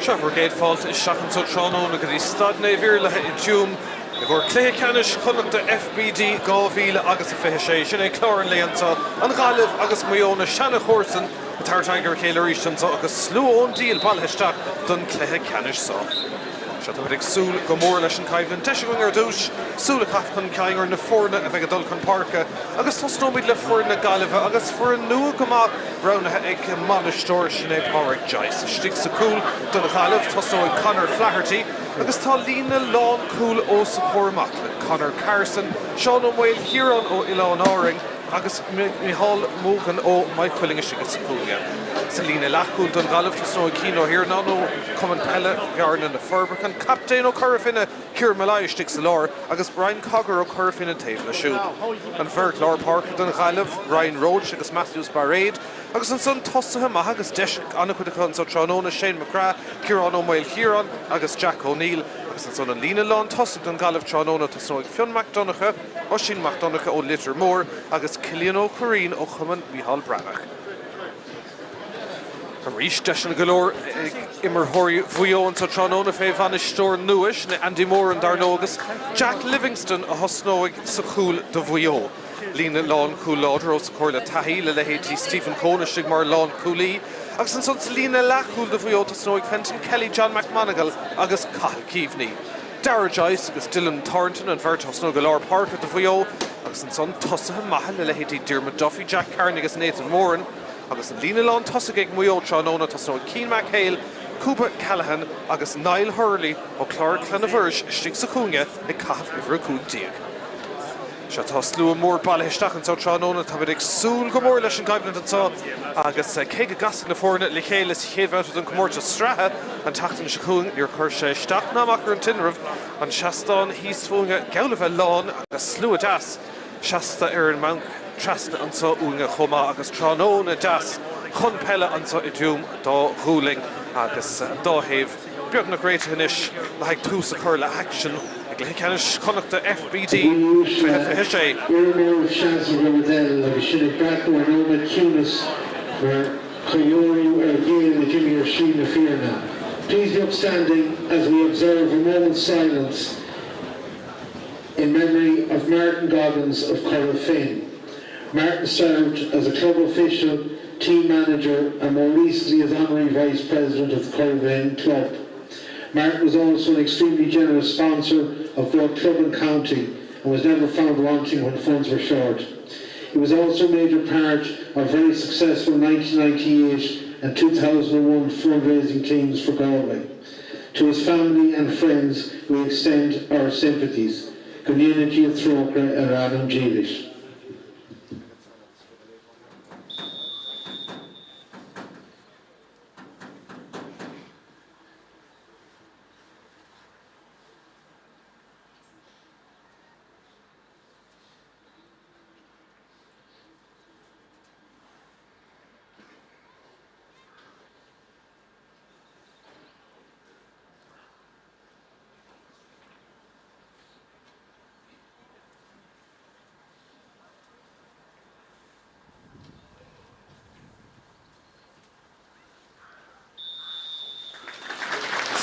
Seo bhur gcéad fáilte isteach anso tráthnóna go dtí Staid Naomh Iarlaithe i dTuaim i gcomhair Cluiche Ceannais Chonnachta FBD 2000 agus a 26. Sin é clár an lae anso, an Ghaillimh agus Maigh Eo, na seana-chomharsain ag tabhairt aghaidh ar a chéile arís anso agus slua ón diabhal bailithe isteach don chluiche ceannais so. Sea, táimid ag súil go mór leis an choimhlint. Deis againn ar dtús súil a chaitheamh chun cinn ar na foirne a bheidh ag dul chun páirce agus tosnóimid le foireann na Gaillimhe agus foireann nua go maith roghnaithe ag a mbainisteoir, sin é Pádraic Joyce. Istigh sa chúl don Ghaillimh, tosnóidh Conor Flaherty agus tá líne lánchúil os a chomhair amach le Conor Carson, Seán Ó Maoilchiaráin ó Oileáin Árainn, agus Micheál Mogan ó Maigh Cuilinn istigh sa chúinne. Sa líne leathchúil don Ghaillimh, tosnóidh Cian Ó hIarnáin ó Chumann Peile Bhearna na Forbacha, an captaen ó Chora Finne, Kieran Molloy istigh sa lár agus Brian Cogger ó Chora Finne taobh leis siúd. An bheirt lár páirce don Ghaillimh, Ryan Roche agus Matthews Bairéad agus ansan tosaithe maithe agus deis ag an-chuid acu anso tráthnóna, Shane McGrath, Ciarán Ó Maoilchiaráin agus Jack O'Neill agus ansan an líne lán tosaigh don Ghaillimh tráthnóna, tosnóidh Fionn Mac Donncha, Oisín Mac Donncha ó Leitir Móir agus Cillian Ó Curraoin ó Chumann Micheál Breathnach. Arís, deiseanna go leor ag imreoirí Mhaigh Eo anso tráthnóna fé bhainisteoir nua, sin é Andy Moran dar ndóigh agus Jack Livingstone a thosnóidh sa chúl do Mhaigh Eo. Líne lánchúil láidir os a chomhair le taithí le leithéidí Stephen Coen istigh mar lánchúlaí agus ansan sa líne leathchúil do Mhaigh Eo tosnóidh Fenton Kelly, John McMonagle agus Cathal Keaveney. Darragh Joyce agus Dylan Thornton an bheirt a thosnóidh i lár páirce do Mhaigh Eo agus ansan tosaithe maithe le leithéidí Diarmuid Duffy, Jack Carney agus Nathan Moran. Agus an líne lán tosaigh ag Maigh Eo tráthnóna tosnóidh Cian McHale, Kuba Callaghan agus Niall Hurley ó Chlár Clainne Mhuiris istigh sa chúinne ag caitheamh uimhir 15. Sea, tá slua mór bailithe isteach anseo tráthnóna. Táimid ag súil go mór leis an gcoimhlint anseo agus cé go gcasfaidh na foirne le chéile sa chéad bhabhta den chomórtas sraithe an tseachtain seo chugainn, níor chuir sé isteach ná amach ar an tinreamh an seastán thíos fúinne geall le bheith lán agus slua deas seasta ar an mbanc trasna anseo uainne chomh maith agus tráthnóna deas chun peile anseo i dTuaim dá ghualainn agus an dá thaobh beagnach réitithe anois le haghaidh tús a chur le haicsean i gCluiche Ceannais Chonnachta FBD 2026. Iarraim oraibh seasamh le bhur dtoil agus sinn ag breathnú ar nóiméad ciúnais mar cheiliúradh ar ghéill a d'imigh ar shlí na fírinne. Please be upstanding as we observe a moment's silence in memory of Martin Goggins of Cora Finne. Martin served as a club official, team manager and more recently as honorary vice president of the Corofin Club. Martin was also an extremely generous sponsor of both club and county and was never found wanting when funds were short. He was also a major part of very successful 1998 and 2001 fundraising teams for Galway. To his family and friends we extend our sympathies. Go ndéana Dia trócaire ar a anam dílis.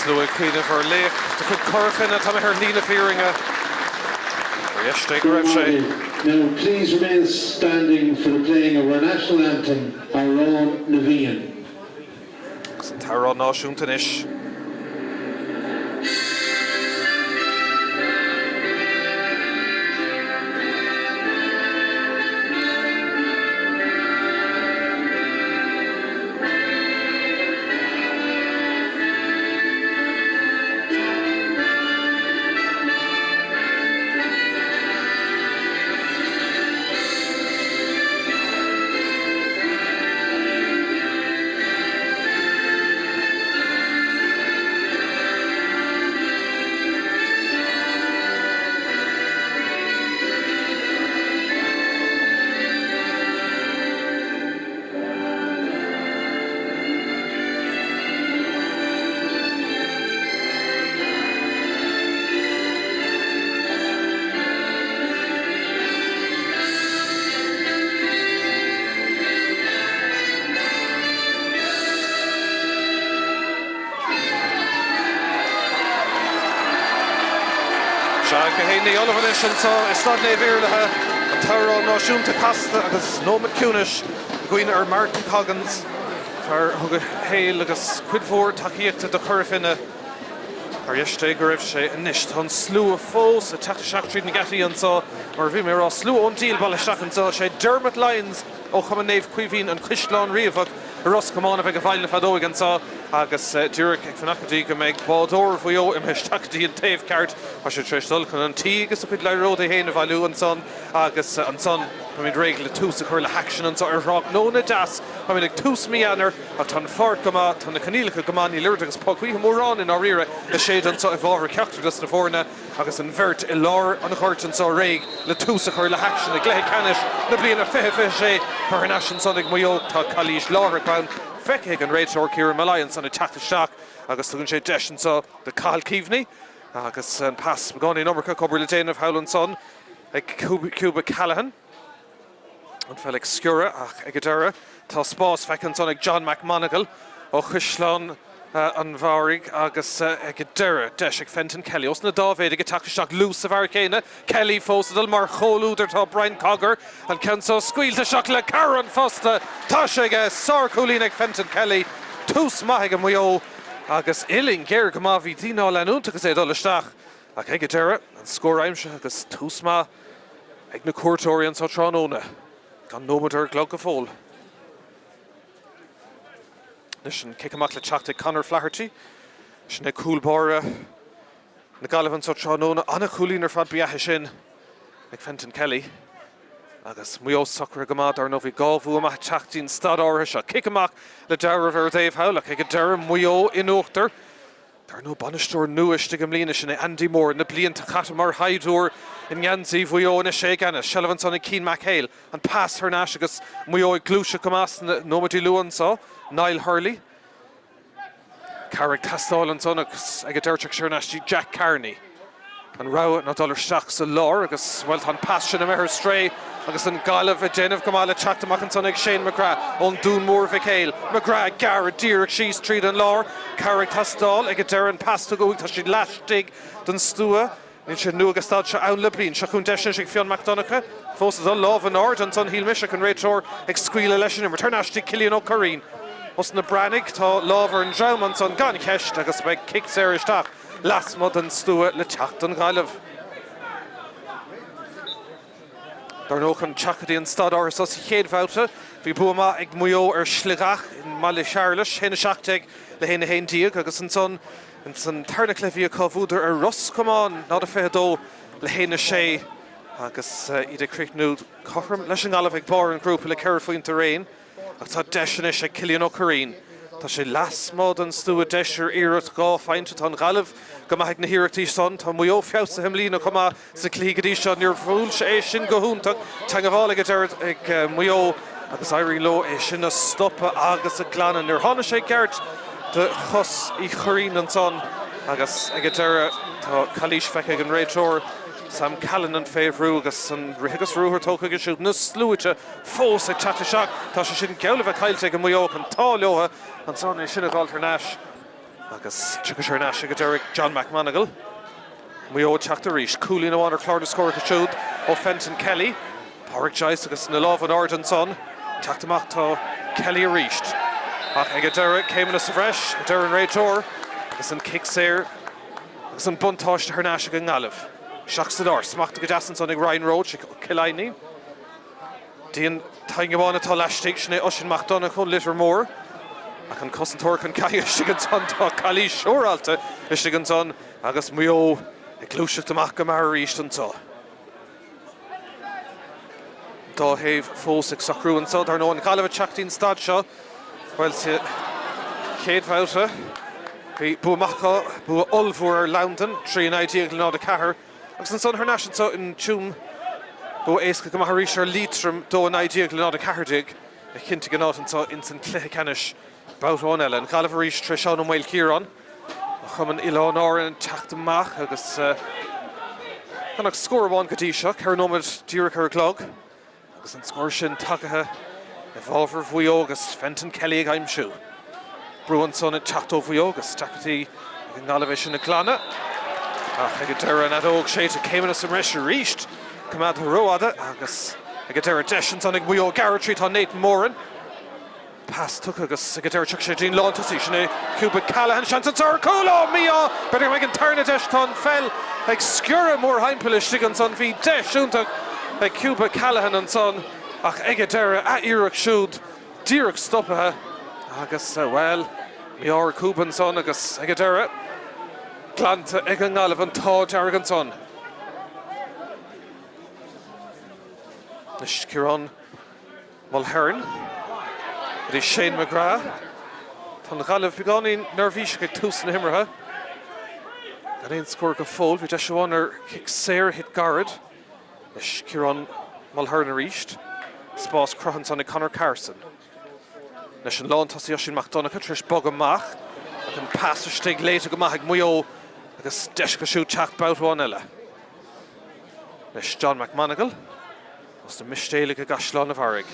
Slua ag cuimhneamh ar laoch de chuid Chora Finne, tá mé ar shlí na fírinne. Ar dheis Dé go raibh sé. Now please remain standing for the playing of our national anthem, Amhrán na bhFiann. Agus an t-amhrán náisiúnta anois. Sea, gach aon ní ullamh anois anseo i Staid Naomh Iarlaithe, an t-amhrán náisiúnta casta agus nóiméad ciúnais i gcuimhne ar Martin Coggins, fear a thug a shaol agus cuid mhór tacaíochta do Chora Finne. Ar dheis Dé go raibh sé anois. Tá an slua fós ag teacht isteach tríd na geataí anseo, mar a bhí mé ag rá, slua ón Díl bailithe isteach anseo. Sé Dermot Lyons ó Chumann Naomh Caoimhín, An Caisleán Riabhach i Ros Comáin a bheidh i bhfeighil na feadóige anseo agus díreach ag fanacht go dtí go mbeidh bádóir Mhaigh Eo imithe isteach go dtí an taobh ceart. Tá sé tar éis dul chun an tí agus a chuid liathróidí féin a bhailiú ansan agus ansan táimid réidh le tús a chur le haicsean anseo ar thráthnóna deas. Táimid ag tús mí Eanáir. Ach tá an pháirc go maith, tá na coinníollacha go maith, níl oiread agus puth gaoithe mórán i ndáiríre ag séideadh anseo i bhfabhar ceachtar dos na foirne agus an bheirt i lár an ghoirt anseo réidh le tús a chur le haicsean i gcluiche ceannais na bliana 2026. Curtha thar n-ais ansan ag Maigh Eo, tá calaois láithreach bonn feicthe ag an réiteoir Kieran Molloy ansan ag teacht isteach agus tugann sé deis anseo do Cathal Keaveney agus an pas beagáinín iomarcach obair le déanamh thall ansan ag Cuba Callaghan. An pheil ag sciorradh ach ag an deireadh tá spás feicthe ansan ag John McMonagle ó Chaisleán an Bharraigh agus ag an deireadh deis ag Fenton Kelly os na Dáibhéid ag teacht isteach luas sa bhfear céanna. Kelly fós ag dul mar chomhluadar tá Brian Cogger an ceann so scaoilte isteach le cara an phosta. Tá sé aige! Sár-chúilín ag Fenton Kelly. Tús maith ag Maigh Eo agus uillinn géar go maith. Bhí daoine á leanúint agus é ag dul isteach ach ag an deireadh an scór aimsithe agus tús maith Ag na cuairteoirí anseo tráthnóna, gan nóiméad ar an gclog go fóill. Anois an cic amach le teacht ag Conor Flaherty. Sin é cúl báire na Gaillimhe anseo tráthnóna. An-chúilín ar fad ba ea é sin ag Fenton Kelly. Agus Maigh Eo socraithe go maith, dar ndóigh, bhí dhá bhua maith ag teacht dtí'n staid áirithe seo. Cic amach le dealramh ar an dtaobh thall ach ag an deireadh Maigh Eo in uachtar. Dar ndóigh, bainisteoir nua istigh i mbliana, sin é Andy Moore, na blianta caite mar shaighdiúir i ngeansaí Mhaigh Eo anois é i gceannas. Seilbh ansan ag Cian McHale. An pas thar n-ais agus Maigh Eo ag gluaiseacht go maith sna nóiméidí luath anso. Niall Hurley. Cabhair ag teastáil ansan agus ag an deireadh tiocfaidh sé thar n-ais dtí Jack Carney. An rogha ná dul isteach sa lár agus, bhuel, tá an pas sin imithe ar strae agus an Ghaillimh ag déanamh go maith le teacht amach ansan ag Shane McGrath ón Dún Mór Mhic Éil. McGrath ag gearradh díreach síos tríd an lár. Cabhair ag teastáil ag an deireadh an pas tugtha uaidh. Tá siad laistigh den stua. Níl sé nua ag an staid seo ann le bliain. Seo chugainn deis anois ag Fionn Mac Donncha. Fós ag dul, lámh in airde ansan, shíl mise ach an réiteoir ag scaoileadh leis an imirt. Thar n-ais dtí Cillian Ó Curraoin. Os na Breathnaigh, tá lámh ar an ndroim ansan gan cheist agus beidh cic saor isteach. Lasmuigh den stua le teacht don Ghaillimh. Dar ndóigh, chun teacht go dtí an staid áirithe seo sa chéad bhabhta, bhí bua maith ag Maigh Eo ar Shligeach i mBaile Shearlais, 1-17 le 1-11, agus ansan ins an tarna cluiche a bhí acu, bhuadar ar Ros Comáin, 0-22 le 1-6, agus iad ag críochnú cothrom leis an nGaillimh ag barr an ghrúpa le ceithre phointe araon. Ach tá deis anois ag Cillian Ó Curraoin. Tá sé lasmuigh den stua deis ar iarracht 2 phointe. Tá an Ghaillimh go maith ag na hiarrachtaí san. Tá Maigh Eo feabhsaithe i mbliana chomh maith sna cluichí go dtí seo. Níor bhuail sé é sin go hiontach. Teangabháil ag an deireadh ag Maigh Eo agus éiríonn leo é sin a stopadh agus a ghlanadh. Níor tháinig sé i gceart do chos Uí Churraoin ansan agus ag an deireadh tá calaois feicthe ag an réiteoir Sam Callanan fé bhrú agus an rith agus ruathar tógtha aige siúd. Na sluaite fós ag teacht isteach. Tá sé sin geall le bheith caillte ag Maigh Eo ach an t-ádh leo ansan é sin a dh'fháilt thar n-ais agus tiocfaidh sé thar n-ais ag an deireadh ag John McMonagle. Maigh Eo ag teacht arís. Cúilín amháin ar chlár na scóracha siúd ó Fenton Kelly. Pádraic Joyce agus na lámha in airde ansan. Teacht amach tá Kelly arís. Ach ag an deireadh, céimeanna sa bhreis, a deir an réiteoir agus an cic saor agus an buntáiste thar n-ais ag an nGaillimh. Isteach sa lár. Smachtaithe go deas ansan ag Ryan Roche ó Cill Ainnín. Dtí an t-aon amháin atá laistigh, sin é Oisín Mac Donncha ón Leitir Móir. Ach an cosantóir chun ceathaigh istigh ansan, tá calaois siúráilte istigh ansan agus Maigh Eo ag gluaiseacht amach go mear arís anseo. An dá thaobh fós ag socrú anseo. Dar ndóigh, an Ghaillimh ag teacht dtí'n staid seo, bhuel, sa chéad bhabhta, bhí bua maith acu, bua ollmhór ar Londain, 3-19 le 0-4. Agus ansan thar n-ais anseo in Tuaim, bua éasca go maith arís ar Liatroim, 2-19 le 0-14, a chinntigh a n-áit anseo ins an cluiche ceannais babhta amháin eile. An Ghaillimh arís tré Seán Ó Maoilchiaráin ó Chumann Oileáin Árann ag teacht amach agus gan ach scór amháin go dtí seo, 4 nóiméad díreach ar an gclog. Agus an scór sin tagaithe i bhfabhar Mhaigh Eo agus Fenton Kelly ag aimsiú. Brú ansan ag teacht ó Mhaigh Eo agus deacrachtaí ag an nGaillimh é sin a ghlanadh. Ach ag an deireadh an fheadóg séidte, céimeanna sa mbreis arís. Coimeádta rófhada agus ag an deireadh deis ansan ag Maigh Eo. Gearradh tríd tá Nathan Moran. Pas tugtha agus ag an deireadh tiocfaidh sé dtí'n lántosaí. Sin é Cuba Callaghan. Seans anso ar chúl! Ó, mí-ádh! B'fhéidir go mbeidh an tarna deis. Tá an pheil ag sciorradh mórthimpeall istigh ansan. Bhí deis iontach ag Cuba Callaghan ansan ach ag an deireadh a iarracht siúd díreach stoptha agus, bhuel, mí-ádh ar Cuba ansan agus ag an deireadh glanta ag an nGaillimh an t-ádh dearg ansan. Anois Ciarán Mulhern go dtí Shane McGrath. Tá an Ghaillimh beagáinín neirbhíseach ag tús na himeartha. Gan aon scór go fóill. Bhí deis amháin ar chic saor a thit gairid. Anois Ciarán Mulhern arís. Spás cruthaithe ansan ag Conor Carson. Leis an lántosaí Oisín Mac Donncha tar éis bogadh amach ach an pas istigh léite go maith ag Maigh Eo agus deis acu siúd teacht babhta amháin eile. Anois John McMonagle os na Mistéalaigh i gCaisleán an Bharraigh.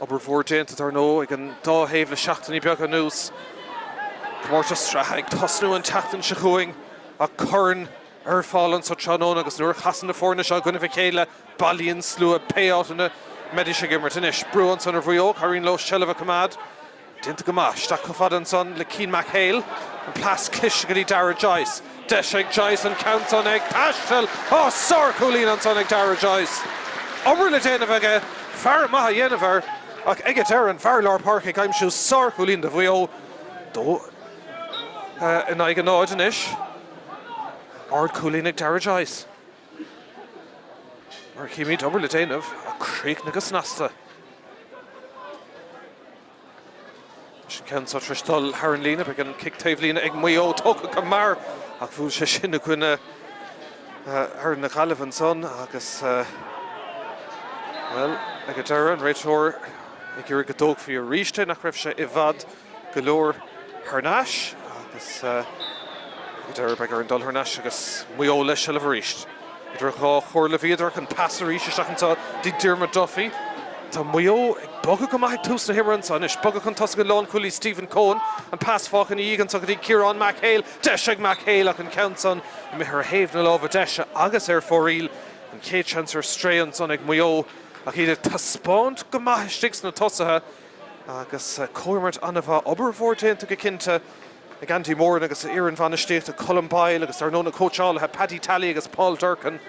Obair mhór déanta dar ndóigh ag an dá thaobh le seachtainí beaga anuas. Comórtas sraithe ag tosnú an tseachtain seo chugainn ach corn ar fáil anso tráthnóna agus nuair a chasann na foirne seo i gcoinnibh a chéile bailíonn slua pé áit ina mbeidís ag imirt. Anois brú ansan ar Mhaigh Eo, cabhraíonn leo seilbh a choimeád. Déanta go maith. Isteach chomh fada ansan le Cian McHale. An pas cliste go dtí Darragh Joyce. Deis ag Joyce an ceann san ag taisteal! Ó, sárchúilín ansan ag Darragh Joyce. Obair le déanamh aige, faire maith á dhéanamh air ach ag an deireadh an fear lár páirce ag aimsiú sárchúilín do Mhaigh Eo. 2 in aghaidh a 0 anois. Ardchúilín ag Darragh Joyce. Mar a chímid, obair le déanamh ach críochnaithe go snasta. Leis an ceann seo tar éis dul thar an líne, beidh an cic taobhlíne ag Maigh Eo tógtha go mear ach bhuail sé sin i gcoinne fhear na Gaillimhe ansan agus, bhuel, ag an deireadh, an réiteoir ag iarraidh go dtógfaí arís é, nach raibh sé i bhfad go leor thar n-ais agus ag an deireadh beidh orainn dul thar n-ais agus Maigh Eo le seilbh arís. Idir dhá chomhairle bhíodar ach an pas arís isteach anseo dtí Diarmuid Duffy. Tá Maigh Eo ag bogadh go maith ag tús na himeartha anseo anois. Bogadh chun tosaigh an lánchúlaí Stephen Coen. An pas fágtha ina dhiaidh anseo go dtí Ciarán McHale. Deis ag McHale ach an ceann san imithe ar thaobh na láimhe deise agus ar fóraoil. An chéad seans ar strae ansan ag Maigh Eo ach iad ag taispeáint go maith istigh sna tosaithe. Agus comhimirt an-mhaith, obair mhór déanta go cinnte ag Andy Moran agus a fhoireann bhainistíochta, Colm Boyle agus dar ndóigh na cóitseálaithe Paddy Tally agus Paul Durcan.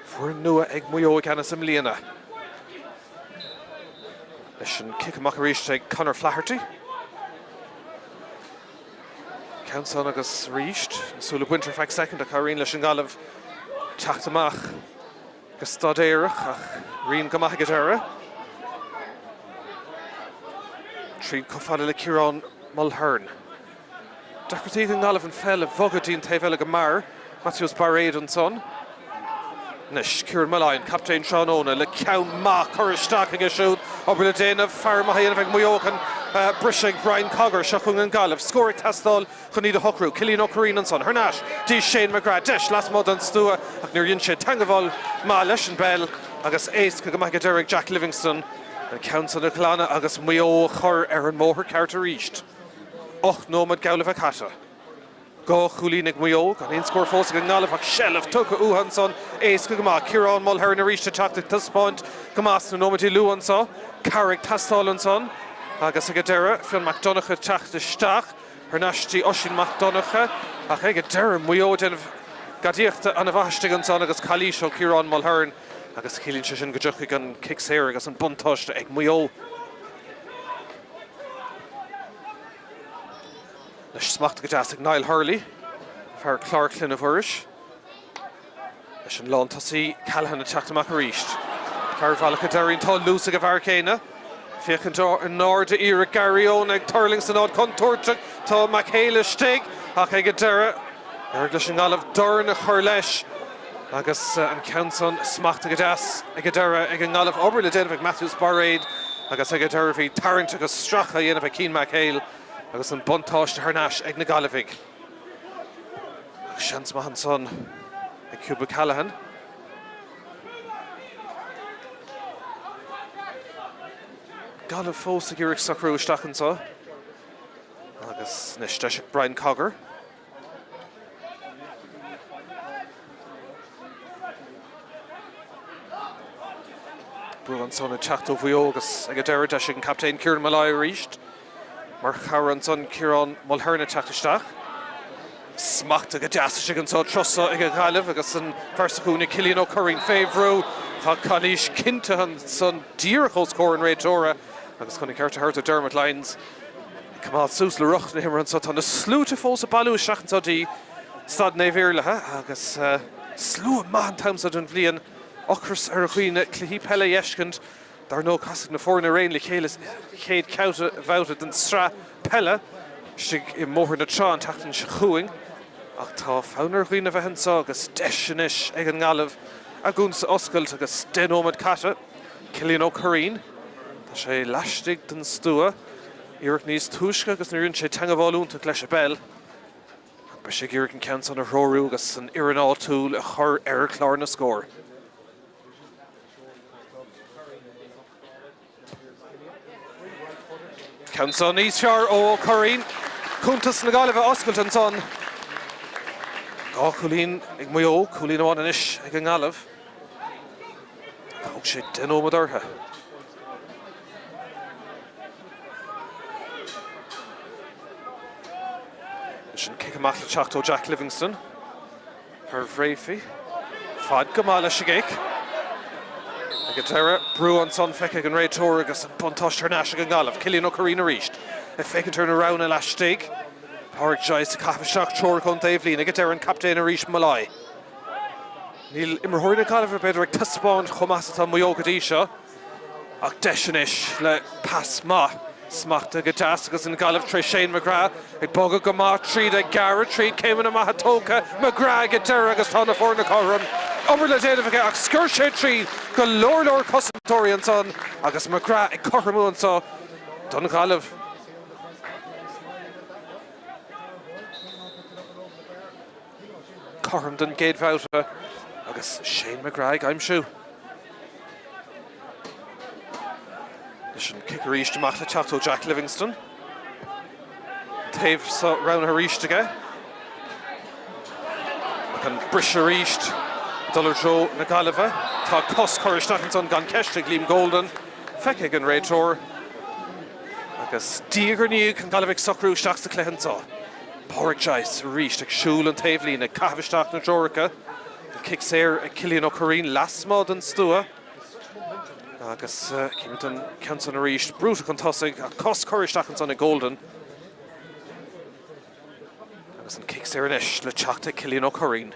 Foireann nua ag Maigh Eo i gceannas i mbliana. Leis an cic amach arís ag Conor Flaherty. Ceann san agus arís, na súile bainte ar feadh soicind ach cabhraíonn leis an nGaillimh teacht amach. Go staidéarach ach rian go maith ag an deireadh. Tríd chomh fada le Ciarán Mulhern. Deacrachtaí ag an nGaillimh an pheil a bhogadh dtí an taobh eile go mear. Matthews Bairéad ansan. Anois Kieran Mulhern, captaen tráthnóna, le ceann maith curtha isteach aige siúd. Obair le déanamh, faire maith á dhéanamh ag Maigh Eo ach an briseadh ag Brian Cogger. Seo chugainn an Ghaillimh. Scór ag teastáil chun iad a shocrú. Cillian Ó Curraoin ansan thar n-ais dtí Shane McGrath. Deis lasmuigh den stua ach níor dhein sé teangabháil maith leis an bpeil agus éasca go maith ag an deireadh ag Jack Livingstone an ceann san a ghlanadh agus Maigh Eo a chur ar an mbóthar ceart arís. 8 nóiméad geall le bheith caite. 2 chúilín ag Maigh Eo, gan aon scór fós ag an nGaillimh ach seilbh tugtha uathu ansan éasca go maith. Ciarán Mulhern arís ag teacht ag taispeáint go maith sna nóiméidí luath anso. Cabhair ag teastáil ansan agus ag an deireadh Fionn Mac Donncha ag teacht isteach. Thar n-ais dtí Oisín Mac Donncha ach ag an deireadh Maigh Eo ag déanamh gadaíochta ana-mhaith istigh ansan agus calaois ó Ciarán Mulhern agus ciallaíonn sé sin go dtiocfaidh an cic saor agus an buntáiste ag Maigh Eo. Anois smachtaithe go deas ag Niall Hurley, fear Chlár Clainne Mhuiris. Leis an lántosaí Callaghan ag teacht amach arís. Fear Bhealach a' Doirín, tá luas ag an bhfear céanna. Féachaint in airde iarraidh Gary Owen ag tuirlingt san áit chontúirteach. Tá McHale istigh ach ag an deireadh, d'éirigh leis an nGaillimh dorn a chur leis agus an ceann san smachtaithe go deas ag an deireadh ag an nGaillimh. Obair le déanamh ag Matthews Bairéad agus ag an deireadh bhí tarraingt agus stracadh á dhéanamh ag Cian McHale agus an buntáiste thar n-ais ag na Gaillimhigh. Ach seans maith ansan ag Cuba Callaghan. Gaillimh fós ag iarraidh socrú isteach anseo. Agus anois deis ag Brian Cogger. Brú ansan ag teacht ó Mhaigh Eo agus ag an deireadh deis ag an captaen Kieran Molloy arís mar chabhair ansan Ciarán Mulhern ag teacht isteach. Smachtaithe go deas istigh anso turas seo ag an Ghaillimh agus an fear sa chúinne Cillian Ó Curraoin fé bhrú. Tá calaois cinnte ansan díreach os comhair an réiteora agus chun an ceart a thabhairt do Dermot Lyons ag coimeád suas le riocht na himeartha anso. Tá na sluaite fós ag bailiú isteach anso dtí Staid Naomh Iarlaithe agus slua maith an t-am seo den bhliain. Ocras ar dhaoine cluichí peile a fheiscint. Dar ndóigh, casfaidh na foirne araon le chéile sa chéad bhabhta den tsraith peile istigh i mBóthar na Trá an tseachtain seo chugainn. Ach tá fonn ar dhaoine a bheith anseo agus deis anois ag an nGaillimh a gcuntas a oscailt agus 10 nóiméad caite. Cillian Ó Curraoin, tá sé laistigh den stua, iarracht níos túisce agus níor rinne sé teangabháil iontach leis an bpeil. Beidh sé ag iarraidh an ceann san a threorú agus an fhoireann áitiúil a chur ar chlár na scór. Ceann san níos fearr ó Ó Curraoin. Cuntas na Gaillimhe a oscailt ansan. 2 chúilín ag Maigh Eo, cúilín amháin anois ag an nGaillimh. Thóg sé 10 nóiméad orthu. Anois an cic amach le teacht ó Jack Livingstone. Fear Bhréifí. Fad go maith leis an gcic. Ag an deireadh, brú ansan feicthe ag an réiteoir agus an buntáiste thar n-ais ag an nGaillimh. Cillian Ó Curraoin arís. Ag féachaint ar na roghanna laistigh. Pádraig Joyce ag caitheamh isteach treoracha ón dtaobhlíne. Ag an deireadh an captaen arís Molloy. Níl imreoirí na Gaillimhe b'fhéidir ag taispeáint chomh maith is atá Maigh Eo go dtí seo. Ach deis anois le pas maith, smachtaithe go deas agus an Ghaillimh tré Shane McGrath ag bogadh go maith tríd, ag gearradh tríd, céimeanna maithe tógtha, McGrath ag an deireadh agus tá na foirne cothrom. Obair le déanamh aige ach sciorr sé tríd go leor leor cosantóirí ansan agus McGrath ag cothromú anso don Ghaillimh. Cothrom don gcéad bhabhta agus Shane McGrath ag aimsiú. Leis an cic arís amach le teacht ó Jack Livingstone. An taobh seo roghnaithe arís aige. Ach an briseadh arís ag dul i dtreo na Gaillimhe. Tá cos curtha isteach ansan gan ceist ag Liam Golden. Feicthe ag an réiteoir. Agus diaidh ar ndiaidh an Ghaillimh ag socrú isteach sa chluiche anseo. Pádraig Joyce arís ag siúl an taobhlíne, ag caitheamh isteach na dtreoracha. An cic saor ag Cillian Ó Curraoin lasmuigh den stua. Agus címid an ceann san arís, brúite chun tosaigh, ach cos curtha isteach ansan ag Golden. Agus an cic saor anois le teacht ag Cillian Ó Curraoin.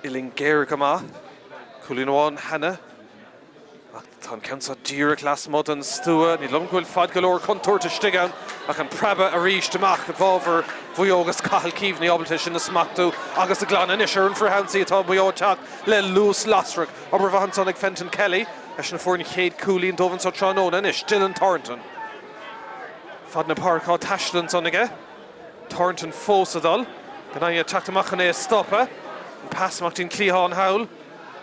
Uillinn géar go maith. Cúilín amháin cheana. Ach tá an ceann seo díreach lasmuigh den stua. Ní dóigh liom go bhfuil fad go leor contúirt istigh ann ach an preabadh arís amach i bhfabhar Mhaigh Eo agus Cathal Keaveney ábalta é sin a smachtú agus a ghlanadh. Anois ar an bhfrithionsaí atá Maigh Eo ag teacht le luas lasrach. Obair mhaith ansan ag Fenton Kelly. Eisean a fuair an chéad chúilín dóibh anso tráthnóna. Anois Dylan Thornton. Fad na páirce á taisteal ansan aige. Thornton fós ag dul. Gan éinne ag teacht amach chun é a stopadh. An pas amach dtí'n cliathán thall.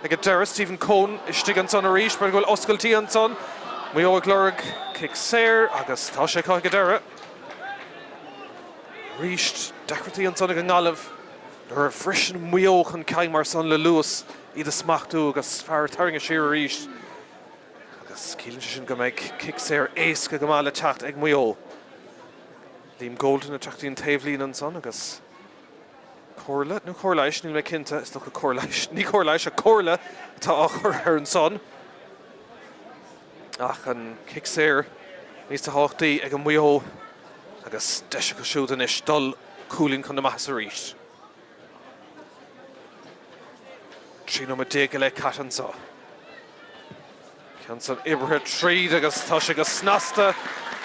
Ag an deireadh, Stephen Coen istigh ansan arís. B'fhéidir go bhfuil oscailtí ansan. Maigh Eo ag lorg cic saor agus tá sé acu ag an deireadh. Arís, deacrachtaí ansan ag an nGaillimh nuair a bhriseann Maigh Eo chun cinn mar san le luas, iad a smachtú agus fear tarraingthe siar arís. Agus ciallaíonn sé sin go mbeidh cic saor éasca go maith le teacht ag Maigh Eo. Liam Golden ag teacht dtí'n taobhlíne ansan agus comhairle, nó cóir leighis, níl mé cinnte, is dócha cóir leighis, ní cóir leighis ach comhairle atá á chur air ansan. Ach an cic saor níos tábhachtaí ag an Maigh Eo agus deis acu siúd anois dul cúilín chun na maitheasa arís. 13 nóiméad go leith caite anseo. Ceann san oibrithe tríd agus tá sé go snasta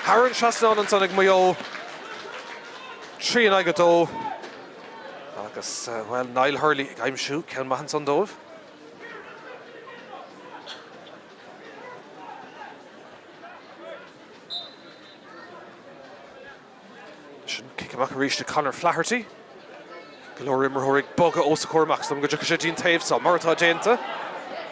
thar an trasnán ansan ag Maigh Eo. 3 in aghaidh 2 agus, bhuel, Niall Hurley ag aimsiú ceann maith ansan dóibh. Sin cic amach arís do Conor Flaherty. Go leor imreoirí ag bogadh os a chomhair amach. Is dóigh liom go dtiocfaidh sé dtí'n taobh seo, mar atá déanta.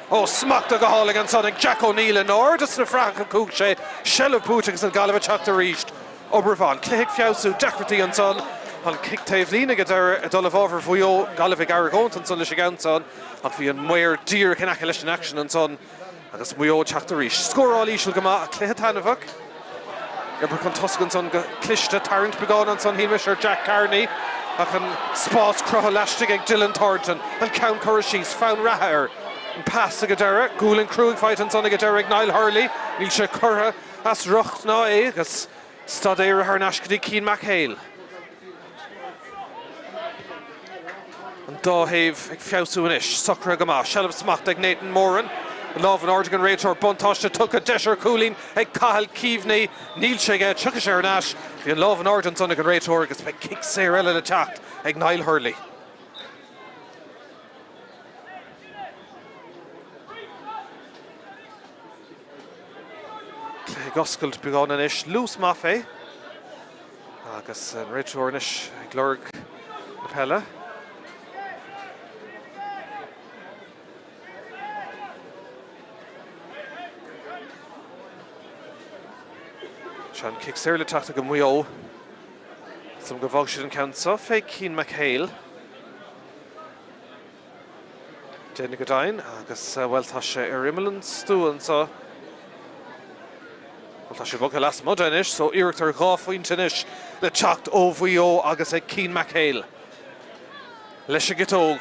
Ó, smachtaithe go hálainn ansan ag Jack O'Neill in airde sna fraitheacha chuaigh sé. Seilbh buaite agus an Ghaillimh ag teacht arís. Obair mhaith, an cluiche ag feabhsú, deacrachtaí ansan. An cic taobh líne ag an deireadh ag dul i bhfabhar Mhaigh Eo, Gaillimh ag argóint ansan leis an gceann san ach bhí an maor díreach in aice leis an aicsean ansan agus Maigh Eo ag teacht arís. Scóráil íseal go maith ach cluiche taitneamhach. Oibre chun tosaigh ansan go cliste, tarraingt beagán ansan shíl mise ar Jack Carney ach an spás cruthaithe laistigh ag Dylan Thornton. An ceann curtha síos, fonn reatha air. An pas ag an deireadh, gualainn cruaidh faighte ansan ag an deireadh ag Niall Hurley. Níl sé curtha as riocht ná é agus Stad éirithe thar n-ais go dtí Cian McHale. An dá thaobh ag feabhsú anois. Socraithe go maith. Seilbh smachta ag Nathan Moran. An lámh in airde ag an réiteoir. Buntáiste tugtha. Deis ar chúilín ag Cathal Keaveney. Níl sé aige. Tiocfaidh sé ar ais. Bhí an lámh in airde ansan ag an réiteoir agus beidh cic saor eile le teacht ag Niall Hurley. Cluiche ag oscailt beagán anois. Luas maith fé. Agus an réiteoir anois ag lorg na peile. Seo an cic saor le teacht ag Maigh Eo. Is dóigh liom go bhfágfaidh siad an ceann seo fé Cian McHale. Déanamh go deimhin agus, bhuel, tá sé ar imeall an stua anseo. Bhuel, tá sé bogtha lasmuigh de anois, so iarracht ar dhá phointe anois le teacht ó Mhaigh Eo agus ag Cian McHale. Leis an gciotóg.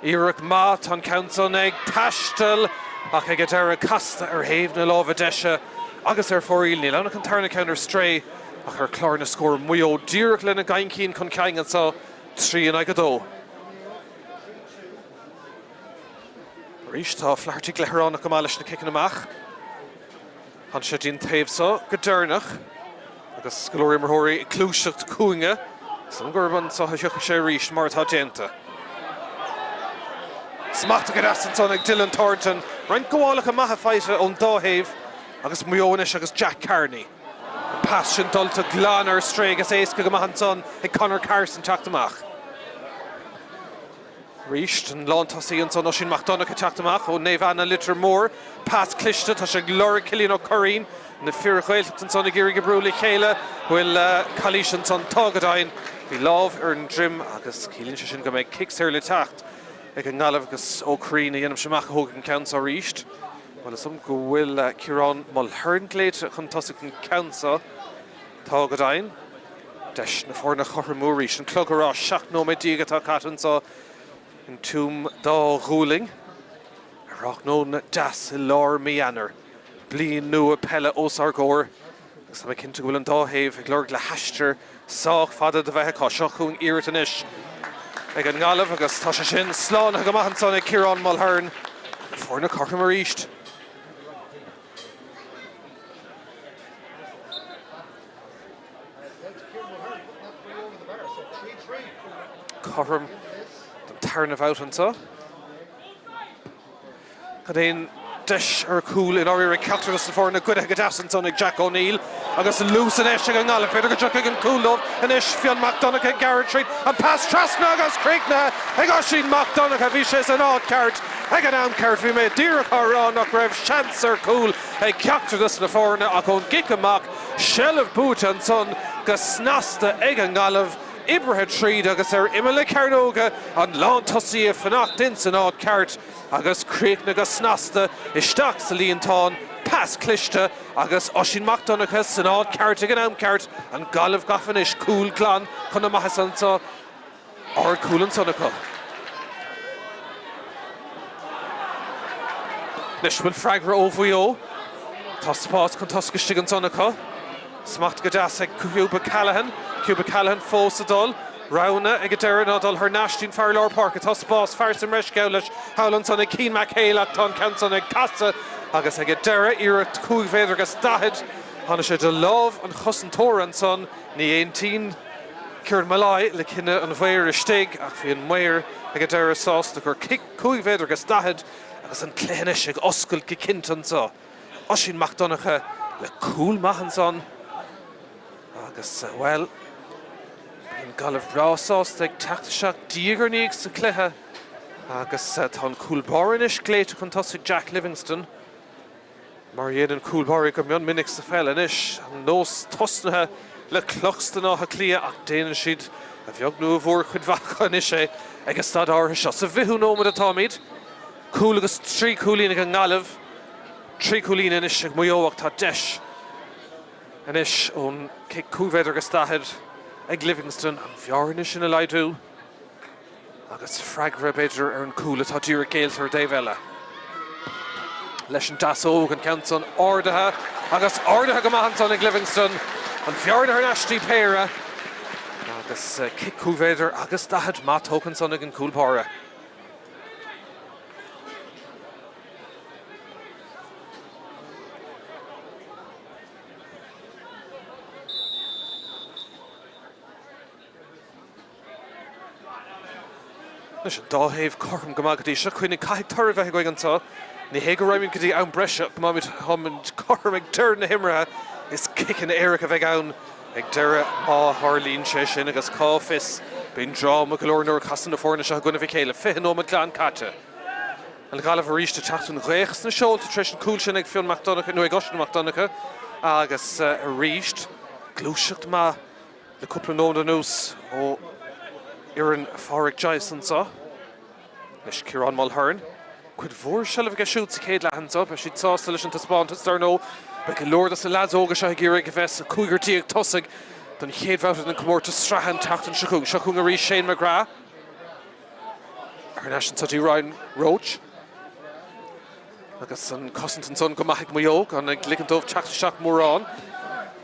Iarracht maith, tá an ceann san ag taisteal ach ag an deireadh casta ar thaobh na láimhe deise agus ar fóraoil. Níl ann ach an tarna ceann ar strae ach ar chlár na scór Maigh Eo díreach lena gcaincín chun cinn anseo, 3 in aghaidh 2. Arís tá Flaherty gleithearánach go maith leis na ciceanna amach. Tháinig sé dtí'n taobh so go deireanach agus go leor imreoirí ag gluaiseacht cúinge. Is dóigh liom gurb anso a thiocfaidh sé arís mar atá déanta. Smacht go deas ansan ag Dylan Thornton. Roinnt gabhálacha maithe faighte ón dá thaobh agus Maigh Eo anois agus Jack Carney. An pas sin dulta glan ar strae agus éasca go maith ansan ag Conor Carson teacht amach. Arís an lántosaí ansan Oisín Mac Donncha teacht amach ó Naomh Anna Leitir Móir. Pas cliste, tá sé ag lorg Cillian Ó Curraoin. Na fir Ghaeltachta ansan ag iarraidh oibriú le chéile. Bhfuil calaois ansan? Tá go deimhin. Bhí lámh ar an droim agus ciallaíonn sé sin go mbeidh cic saor le teacht ag an nGaillimh agus Ó Curraoin a dhéanaimse amach a thógfaidh an ceann seo arís. Bhuel, is dóigh liom go bhfuil Ciarán Mulhern glaoite chun tosaigh an ceann seo. Tá go deimhin. Deis na foirne a chothromú arís. An clog ag rá 17 nóiméad atá caite anseo in Tuaim Dá Ghualainn. Ar thráthnóna deas i lár mí Eanáir. Bliain nua peile os ár gcomhair. Agus tá mé cinnte go bhfuil an dá thaobh ag lorg le haistear sách fada do bheith acu. Seo chugainn iarracht anois ag an nGaillimh agus tá sé sin slánaithe go maith ansan ag Ciarán Mulhern. Na foirne cothrom arís. Cothrom don tarna bhabhta anseo. Gan aon deis ar chúl i ndáiríre ag ceachtar de na foirne goidte go deas ansan ag Jack O'Neill agus luas anois ag an nGaillimh. B'fhéidir go dtiocfaidh an cúl dóibh anois. Fionn Mac Donncha ag gearradh tríd an pas trasna agus críochnaithe ag Oisín Mac Donncha. Bhí sé san áit ceart ag an am ceart. Bhí mé díreach á rá nach raibh seans ar chúl ag ceachtar de na foirne ach ón gcic amach, seilbh buaite ansan go snasta ag an nGaillimh, oibrithe tríd agus ar imeall na cearnóige an lántosaí ag fanacht ins an áit ceart agus críochnaithe go snasta isteach sa líontán, pas cliste agus Oisín Mac Donncha san áit ceart ag an am ceart, an Ghaillimh gafa anois, cúl glan chun na maitheasa anseo. Ardchúl ansan acu. Anois bhfuil freagra ó Mhaigh Eo. Tá spás chun tosaigh istigh ansan acu. Smacht go deas ag Cuba Callaghan. Cuba Callaghan fós ag dul. Rogha ag an deireadh ná dul thar n-ais dtí'n fear lár páirce. Tá spás, fear sa mbreis geall leis thall ansan ag Cian McHale ach tá an ceann san ag casadh agus ag an deireadh iarracht chúig mhéadar agus daichead. Tháinig sé de lámh an chosantóra ansan. Ní aontaíonn Kieran Molloy le cinneadh an mhaoir istigh ach bhí an maor ag an deireadh sásta gur cic chúig mhéadar agus daichead agus an cluiche anois ag oscailt go cinnte anseo. Oisín Mac Donncha le cúl maith ansan agus, bhuel, bíonn Gaillimh breá sásta ag teacht isteach diaidh ar ndiaidh sa chluiche agus tá an cúl báire anois glaoite chun tosaigh Jack Livingstone. Mar a dhéanann cúl báirí go mion minic sa pheil anois, an nós tosnaithe le Cluxton Átha Cliath ach déanann siad A bheag nó a mhór cuid mhaith acu anois é ag an staid áirithe seo. Sa bhfichiú nóiméad atáimid. Cúl agus 3 chúilín ag an nGaillimh. 3 chúilín anois ag Maigh Eo ach tá deis anois ón cic 5 mhéadar agus 40 ag Livingstone an bhearna sin a laghdú. Agus freagra, b'fhéidir, ar an gcúl atá díreach géillte ar an dtaobh eile. Leis an deasóg, an ceann san ardaithe, agus ardaithe go maith ansan ag Livingstone. An bhearna thar n-ais dtí péire. Agus cic 5 mhéadar agus 40 maith tógtha ansan ag an gcúl báire. Anois an dá thaobh cothrom go maith go dtí seo. Cuimhnigh, caithfidh toradh a bheith againn anseo. Ní hé go raghaimid go dtí am breise ach má táimid cothrom ag deireadh na himeartha, is ciceanna éirice a bheidh ann ag deireadh má tharlaíonn sé sin agus cá bhfios, bíonn dráma go leor nuair a chasann na foirne seo i gcoinnibh a chéile. 20 nóiméad glan caite. An Ghaillimh arís ag teacht an ghaoth sna seolta tar éis an cúl sin ag Fionn Mac Donncha, nó ag Oisín Mac Donncha agus arís gluaiseacht maith Le cúpla nóiméad anuas ó fhoireann Phádraic Joyce anseo. Anois Ciarán Mulhern. Cuid mhór seilbh aige siúd sa chéad leath anseo. Beidh siad sásta leis an taispeántas, dar ndóigh. Beidh go leor dos na leaids óga seo ag iarraidh a bheith sa chúigear déag tosaigh don chéad bhabhta den chomórtas sraithe an tseachtain seo chugainn. Seo chugainn arís Shane McGrath. Thar n-ais anseo dtí Ryan Roche. Agus an cosaint ansan go maith ag Maigh Eo, gan ag ligint dóibh teacht isteach mórán.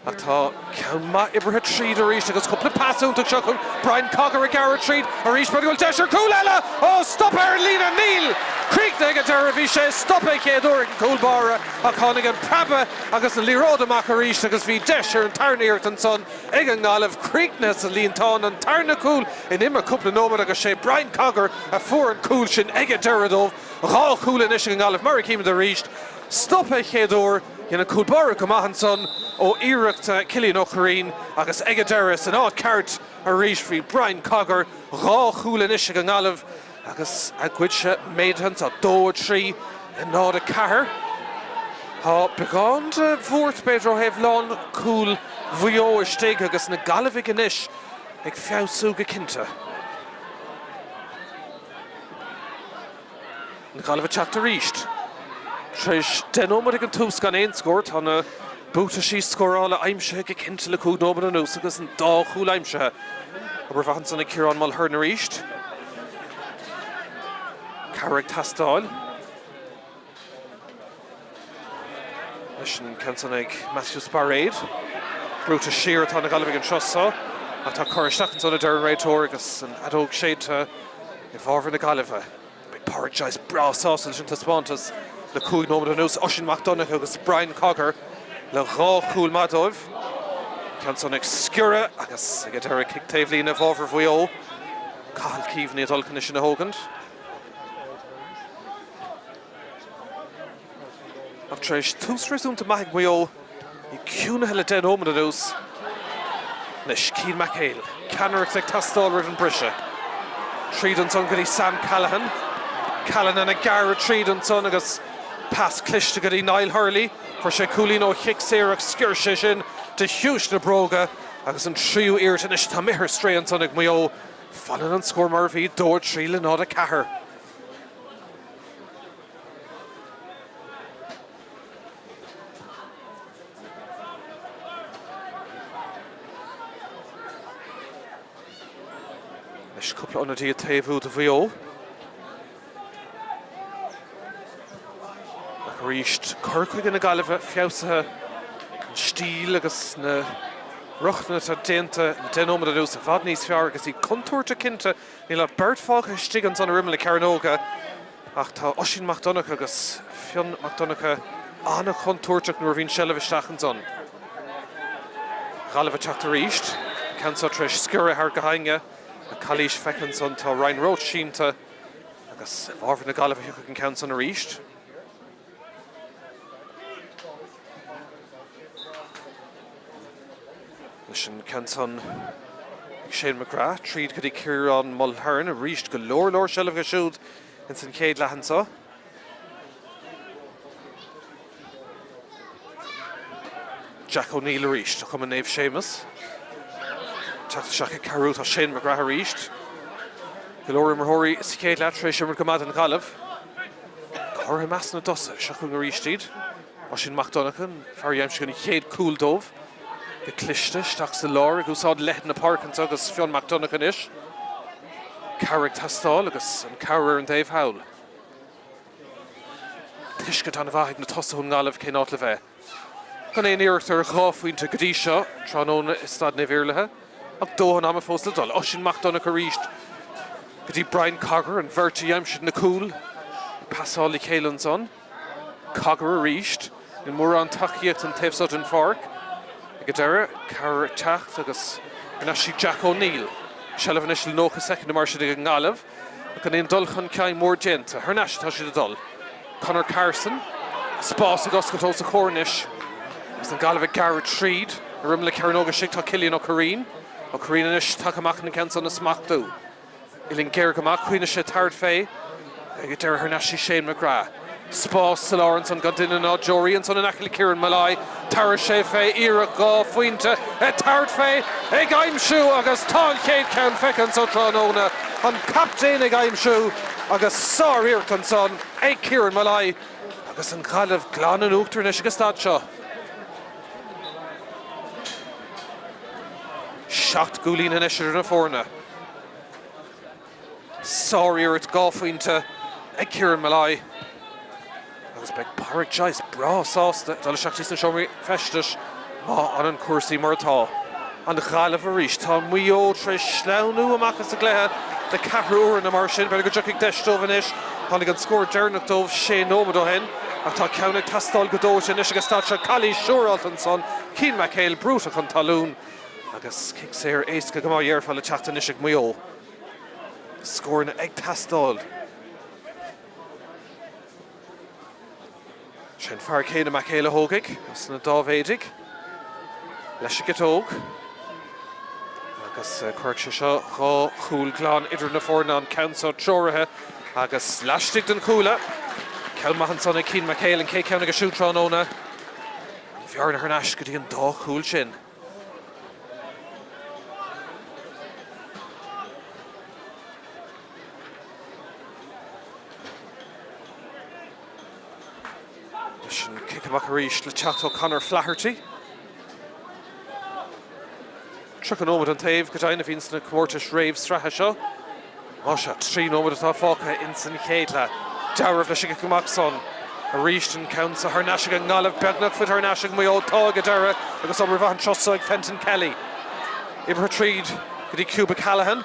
Ach tá ceann maith oibrithe tríd arís agus cúpla pas iontach seo chun Brian Cogger ag gearradh tríd arís. B'fhéidir go bhfuil deis ar chúl eile! Ó, stoptha ar an líne! Níl! Críochnaithe ag an deireadh. Bhí sé stoptha an chéad uair ag an gcúl báire ach tháinig an preabadh agus an liathróid amach arís agus bhí deis ar an tarna iarracht ansan ag an nGaillimh. Críochnaithe sa líontán, an tarna cúl in imeacht cúpla nóiméad agus sé Brian Cogger a fuair an cúl sin ag an deireadh dóibh. 2 chúl anois ag an nGaillimh mar a chímid arís. Stoptha an chéad uair, dhein an cúl báire go maith ansan ó iarracht Cillian Ó Curraoin agus ag an deireadh san áit ceart arís bhí Brian Cogger. 2 chúl anois ag an nGaillimh agus a gcuidse méadaithe anso, 2, 3, 0, 4. Tá beagán de bhuairt b'fhéidir ó thaobh lán chúl Mhaigh Eo istigh agus na Gaillimhigh anois ag feabhsú go cinnte. An Ghaillimh ag teacht arís. Tar éis 10 nóiméad ag an tús gan aon scór, tá na buataisí scórála aimsithe go cinnte le 5 nóiméad anuas agus an dá chúl aimsithe. Obair mhaith ansan ag Ciarán Mulhern arís. Cabhair ag teastáil. Leis an ceann san ag Matthew Spairéad. Brúite siar atá na Gaillimhigh anseo so ach tá cur isteach ansan a deir an réiteoir agus an fheadóg séidte i bhfabhar na Gaillimhe. Beidh Pádraic Joyce breá sásta leis an taispeántas le 5 nóiméad anuas. Oisín Mac Donncha agus Brian Cogger le dhá chúl maith dóibh. Ceann san ag sciorradh agus ag an deireadh cic taobhlíne i bhfabhar Mhaigh Eo. Cathal Keaveney ag dul chun é sin a thógaint. Ach tar éis tús réasúnta maith ag Maigh Eo, iad ciúnaithe le 10 nóiméad anuas. Anois Cian McHale, ceannaireacht ag teastáil roimh an briseadh. Tríd ansan go dtí Sam Callaghan. Callanan ag gearradh tríd ansan agus pas cliste go dtí Niall Hurley. Fuair sé cúilín ó chic saor ach sciorr sé sin de chiumhais na bróga agus an tríú iarracht anois atá imithe ar strae ansan ag Maigh Eo. Fanann an scór mar a bhí, 2, 3 le 0, 4. Anois cúpla ionadaí ag taobhú do Mhaigh Eo. Ach arís, cur chuige na Gaillimhe feabhsaithe, an stíl agus na rochanna atá déanta le 10 nóiméad anuas i bhfad níos fearr agus iad contúirteach cinnte. Níl ach beirt fágtha istigh ansan ar imeall na cearnóige ach tá Oisín Mac Donncha agus Fionn Mac Donncha an-chontúirteach nuair a bhíonn seilbh isteach ansan. Gaillimh ag teacht arís, an ceann seo tar éis sciorradh thar gach éinne. Calaois feicthe ansan, tá Ryan Roche sínte agus i bhfabhar na Gaillimhe a thiocfaidh an ceann san arís. Leis an ceann san ag Shane McGrath, tríd go dtí Ciarán Mulhern arís, go leor leor seilbh aige siúd ins an chéad leath anso. Jack O'Neill arís, do Chumann Naomh Séamus. Teacht isteach ag cabhrú tá Shane McGrath arís. Go leor imreoirí sa chéad leath tar éis imirt go maith don Ghaillimh. Go háirithe i measc na dtosaithe. Seo chugainn arís iad. Oisín Mac Donncha, an fear a d'aimsigh an chéad cúl dóibh. Go cliste, isteach sa lár, ag úsáid leithead na páirce anseo agus Fionn Mac Donncha anois. Cabhair ag teastáil agus an cabhair ar an dtaobh thall. Tuiscint an-mhaith ag na tosaithe ón nGaillimh cén áit le bheith. Gan aon iarracht ar dhá phointe go dtí seo tráthnóna i Staid Naomh Iarlaithe, ach dóthain ama fós le dul. Oisín Mac Donncha arís go dtí Brian Cogger, an bheirt a d'aimsigh na cúil, ag pasáil le chéile ansan. Cogger arís. Níl mórán tacaíocht an taobh seo den pháirc. Ag an deireadh, cabhair ag teacht agus thar n-ais chuig Jack O'Neill. Seilbh anois le 90 soicind nó mar sin ag an nGaillimh. Ach gan aon dul chun cinn mór déanta. Thar n-ais atá siad ag dul. Conor Carson, spás ag oscailt os a chomhair anois agus an Ghaillimh ag gearradh tríd. Ar imeall na cearnóige istigh tá Cillian Ó Curraoin. Ó Curraoin anois tagtha amach chun an ceann san a smachtú. Uillinn géar go maith, cuimhnigh sé tabhairt fé ag an deireadh thar n-ais chuig Shane McGrath. Spás sa lár ansan gan duine ná deoraí ansan in aice le Kieran Molloy. Tabharfaidh sé fé iarracht 2 phointe ag tabhairt fé ag aimsiú agus tá an chéad ceann feicthe anso tráthnóna. An captaen ag aimsiú agus sár-iarracht ansan ag Kieran Molloy agus an Ghaillimh glan in uachtar anois ag an staid seo. 7 gcúilín anois idir na foirne. Sár-iarracht 2 phointe ag Kieran Molloy agus beidh Pádraic Joyce breá sásta dul isteach sna seomraí feistis má fhanann cúrsaí mar atá. An Ghaillimh arís. Tá Maigh Eo tar éis sleamhnú amach as an gcluiche le ceathrú uaire nó mar sin. B'fhéidir go dtiocfaidh deis dóibh anois. Tháinig an scór deireanach dóibh sé nóiméad ó shin ach tá ceann ag teastáil go dóite anois ag an staid seo. Calaois siúráilte ansan. Cian McHale brúite chun talún agus cic saor éasca go maith dhéarfá le teacht anois ag Maigh Eo. Scóranna ag teastáil. Sé an fear céanna McHale a thógfaidh as na Dáibhéidigh leis an gciotóg agus cuirfidh sé seo dhá chúl glan idir na foirne, an ceann seo treoraithe agus laistigh den chuaille. Ceann maith ansan ag Cian McHale, an chéad cheann aige siúd tráthnóna. An bhearna thar n-ais go dtí an dá chúl sin. Leis an cic amach arís le teacht ó Conor Flaherty. 30 nóiméad an taobh go deimhin a bhíonn sna comórtais réamhsraithe seo. Más ea, 3 nóiméad atá fágtha ins an chéad leath. Dealramh leis an gcic amach san. Arís an ceann so thar n-ais ag an nGaillimh, beagnach faighte thar n-ais ag Maigh Eo. Tá ag an deireadh agus obair mhaith anseo so ag Fenton Kelly. Oibrithe tríd go dtí Cuba Callaghan.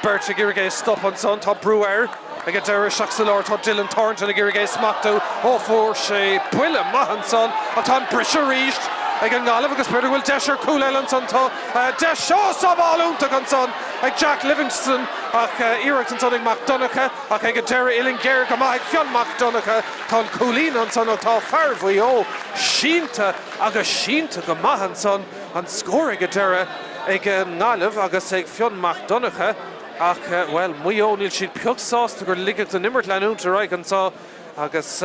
Beirt ag iarraidh é a stop ansan. Tá brú air ag an deireadh. Isteach sa lár tá Dylan Thornton ag iarraidh é a smachtú. Ó fuair sé buille maith ansan ach tá an briseadh arís ag an nGaillimh agus b'fhéidir go bhfuil deis ar chúl eile ansan. Tá deis. Ó sábháil iontach ansan ag Jack Livingston ach iarracht ansan ag Mac Donncha ach ag an deireadh uillinn ghéar go maith ag Fionn Mac Donncha. Tá an cúilín ansan ó tá fear Mhaigh Eo sínte agus sínte go maith ansan. An scór ag an deireadh ag an nGaillimh agus ag Fionn Mac Donncha ach, bhuel, Maigh Eo, níl siad pioc sásta gur ligeadh don imirt leanúint ar aghaidh anseo agus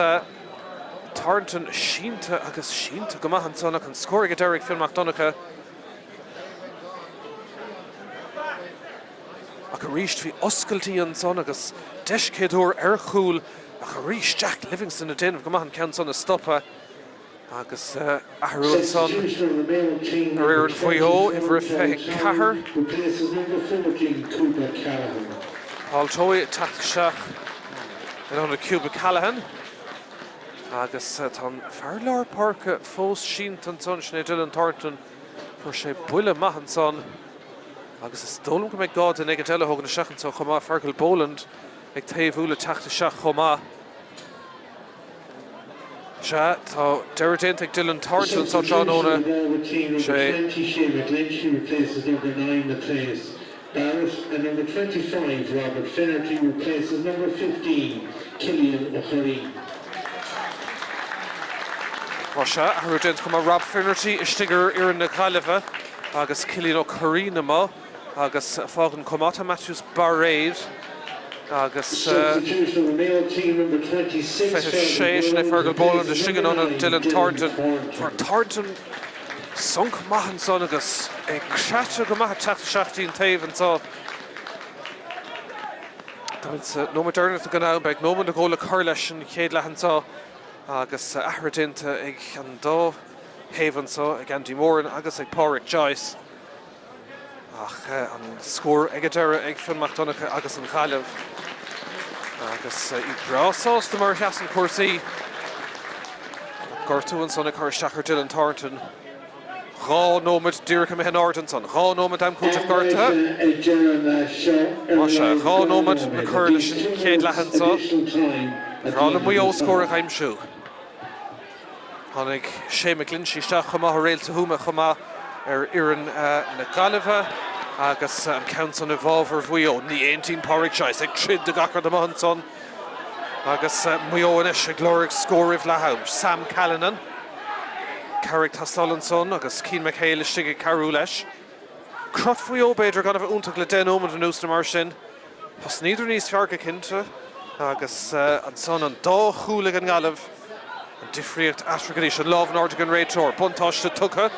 Thornton sínte agus sínte go maith ansan ach an scór ag an deireadh ag Fionn Mac Donncha. Ach arís bhí oscailtí ansan agus deis chéad uair ar chúl ach arís Jack Livingston ag déanamh go maith an ceann san a stopadh. Agus athrú ansan ar fhoireann Mhaigh Eo, uimhir a 24, Paul Towey ag teacht isteach in ionad Cuba Callaghan. Agus tá an fear lár páirce fós sínte ansan, sin é Dylan Thornton. Fuair sé buille maith ansan agus is dóigh liom go mbeidh gá duine éigin eile a thógaint isteach anso chomh maith, Fergal Boland ag taobhú le teacht isteach chomh maith. Sea, tá deireadh déanta ag Dylan Thornton anseo tráthnóna. Sé. Más ea, athrú déanta chomh maith, Rob Finnerty istigh ar fhoireann na Gaillimhe agus Cillian Ó Curraoin amuigh. Agus fágann chomh maith tá Matthews Bairéad agus 26, sin é Fergal Boland istigh in ionad Dylan Thornton. Fuair Thornton sonc maith ansan agus. Ag creathadh go maith ag teacht isteach dtí an taobh anseo. Táimid sa nóiméad deireanach den am, beidh nóiméad nó dhó le cur leis an chéad leath anseo agus athruithe déanta ag an dá thaobh anseo, ag Andy Moran agus ag Pádraic Joyce. Ach an scór ag an deireadh ag Fionn Mac Donncha agus an Ghaillimh agus iad breá sásta mar a sheasann cúrsaí. Gortú ansan ag cur isteach ar Dylan Thornton. 2 nóiméad díreach imithe in airde ansan. 2 nóiméad am cúitimh gortaithe. Más ea, 2 nóiméad le cur leis an chéad leath anso. Bhreá le Maigh Eo scór a aimsiú. Tháinig Shea McGlinchey isteach chomh maith, réalta Thuama chomh maith ar fhoireann na Gaillimhe agus an ceann san i bhfabhar Mhaigh Eo. Ní aontaíonn Pádraic Joyce ag troid do gach rud amuigh ansan agus Maigh Eo anois ag lorg scór roimh leath am. Sam Callinan, cabhair ag teastáil ansan agus Cian McHale istigh ag cabhrú leis. Crot Mhaigh Eo b'fhéidir gan a bheith iontach le 10 nóiméad anuas nó mar sin. Thosnaíodar níos fearr go cinnte agus ansan an dá chúl ag an nGaillimh, an difríocht eatarthu anois, an lámh in airde ag an réiteoir, buntáiste tugtha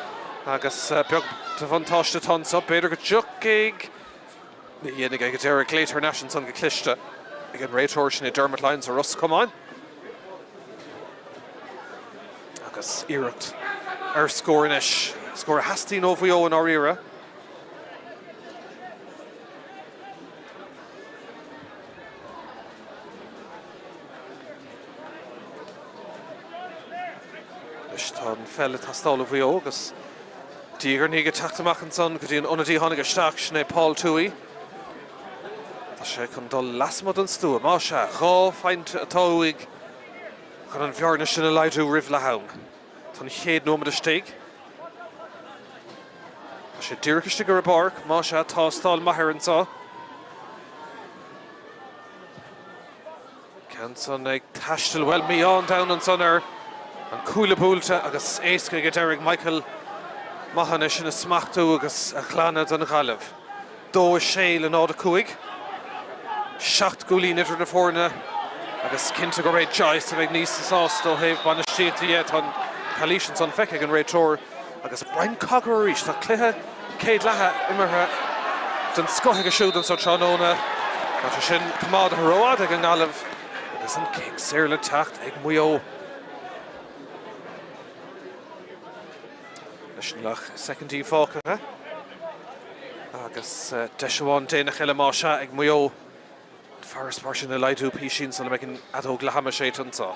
agus beag de bhuntáiste atá anso, b'fhéidir go dtiocfaidh, ní dhéanfaidh ag an deireadh, glaoite thar n-ais ansan go cliste ag an réiteoir, sin é Dermot Lyons ó Ros Comáin. Agus iarracht ar scór anois, scór a theastaíonn ó Mhaigh Eo i ndáiríre. Anois tá an pheil ag teastáil ó Mhaigh Eo agus diaidh ar ndiaidh ag teacht amach ansan go dtí an ionadaí a tháinig isteach, sin é Paul Tuohy. Tá sé chun dul lasmuigh den stua, más ea, 2 phointe atá uaidh chun an bhearna sin a laghdú roimh leath am. Tá an chéad nóiméad istigh. Tá sé díreach istigh ar an bpáirc, más ea, tástáil maith air anseo. Ceann san ag taisteal, bhuel, mí-ádh an domhain ansan air. An cuaille buailte agus éasca ag an deireadh ag Michael Maughan é sin a smachtú agus a ghlanadh don Ghaillimh. 2, 6 le 0, 5. 7 gcúilín idir na foirne agus cinnte gurb é Joyce a bheidh níos sásta ó thaobh bainistíochta dhe. Tá an calaois ansan feicthe ag an réiteoir agus Brian Cogger arís. Tá cluiche céad leatha imeartha den scoth aige siúd anso tráthnóna. Tá sé sin coimeádaithe rófhada ag an nGaillimh agus an cic saor le teacht ag Maigh Eo. Anois níl ach soicindí fágtha agus deis amháin déanach eile más ea ag Maigh Eo an farasbarr sin a laghdú písín sula mbeidh an fheadóg leathama séidte anseo.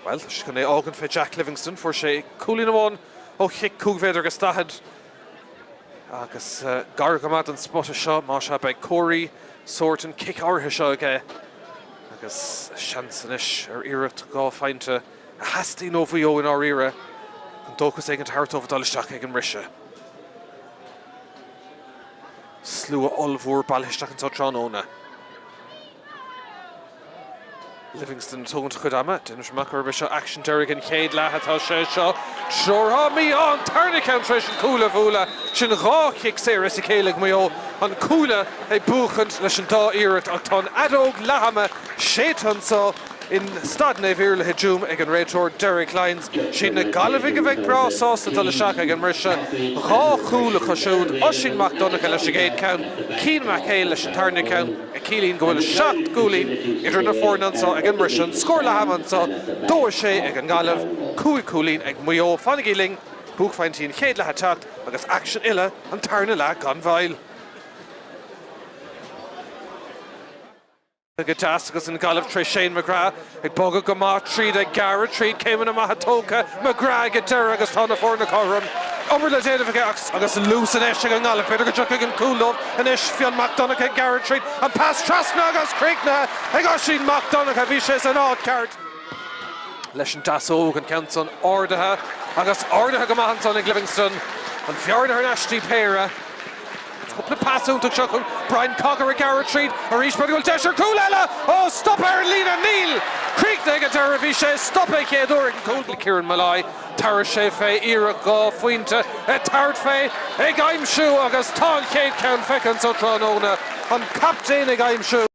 Bhuel, tá sé chun é a fhágaint fé Jack Livingstone. Fuair sé cúilín amháin ó chic 5 mhéadar agus 40 agus gar go maith don spota seo. Más ea, beidh comharthaí sóirt an cic áirithe seo aige. Agus seans anois ar iarracht 2 phointe a theastaíonn ó Mhaigh Eo i ndáiríre chun dóchas éigin a thabhairt dóibh dul isteach ag an mbriseadh. Slua ollmhór bailithe isteach anseo tráthnóna. Livingstone ag tógaint a chuid ama. Déanaimse amach gurb é seo aicsean deiridh an chéad leath atá sé seo. Treoraithe mí-ádh an tarna ceann tar éis an cuaille a bhualadh. Sin 2 chic saor as a chéile ag Maigh Eo. An cuaille ag buachaint leis an dá iarracht ach tá an fheadóg leath-ama séidte anseo in Staid Naomh Iarlaith i dTuaim ag an réiteoir Derek Lyons. Siad na Gaillimhigh a bheidh breá sásta dul isteach ag an mbriseadh. 2 chúl acu siúd, Oisín Mac Donncha leis an gcéad ceann, Cian McHale leis an tarna ceann. A ciallaíonn go bhfuil 7 gcúilín idir na foirne anseo ag an mbriseadh. An scór leath ama anseo, 2 6 ag an nGaillimh, 5 cúilín ag Maigh Eo. Fanaigí linn, buaicphointí an chéad leath ag teacht agus aicsean uile an tarna leath gan mhoill. Go deas agus an Ghaillimh tré Shane McGrath ag bogadh go maith tríd, ag gearradh tríd, céimeanna maithe tógtha, McGrath ag an deireadh agus tá na foirne cothrom. Obair le déanamh aige agus luas anois ag an nGaillimh. B'fhéidir go dtiocfaidh an cúl dóibh anois. Fionn Mac Donncha ag gearradh tríd, an pas trasna agus críochnaithe ag Oisín Mac Donncha. Bhí sé san áit ceart leis an deasóg, an ceann san ardaithe agus ardaithe go maith ansan ag Livingstone. An bhearna thar n-ais dtí péire. Cúpla pas iontach seo chun Brian Cogger ag gearradh tríd arís. B'fhéidir go bhfuil deis ar chúl eile! Ó, stoptha ar an líne! Níl! Críochnaithe ag an deireadh. Bhí sé stoptha an chéad uair ag an gcúl. Kieran Molloy, tabharfaidh sé fé iarracht 2 phointe ag tabhairt fé, ag aimsiú agus tá an chéad cheann feicthe anseo tráthnóna. An captaen ag aimsiú.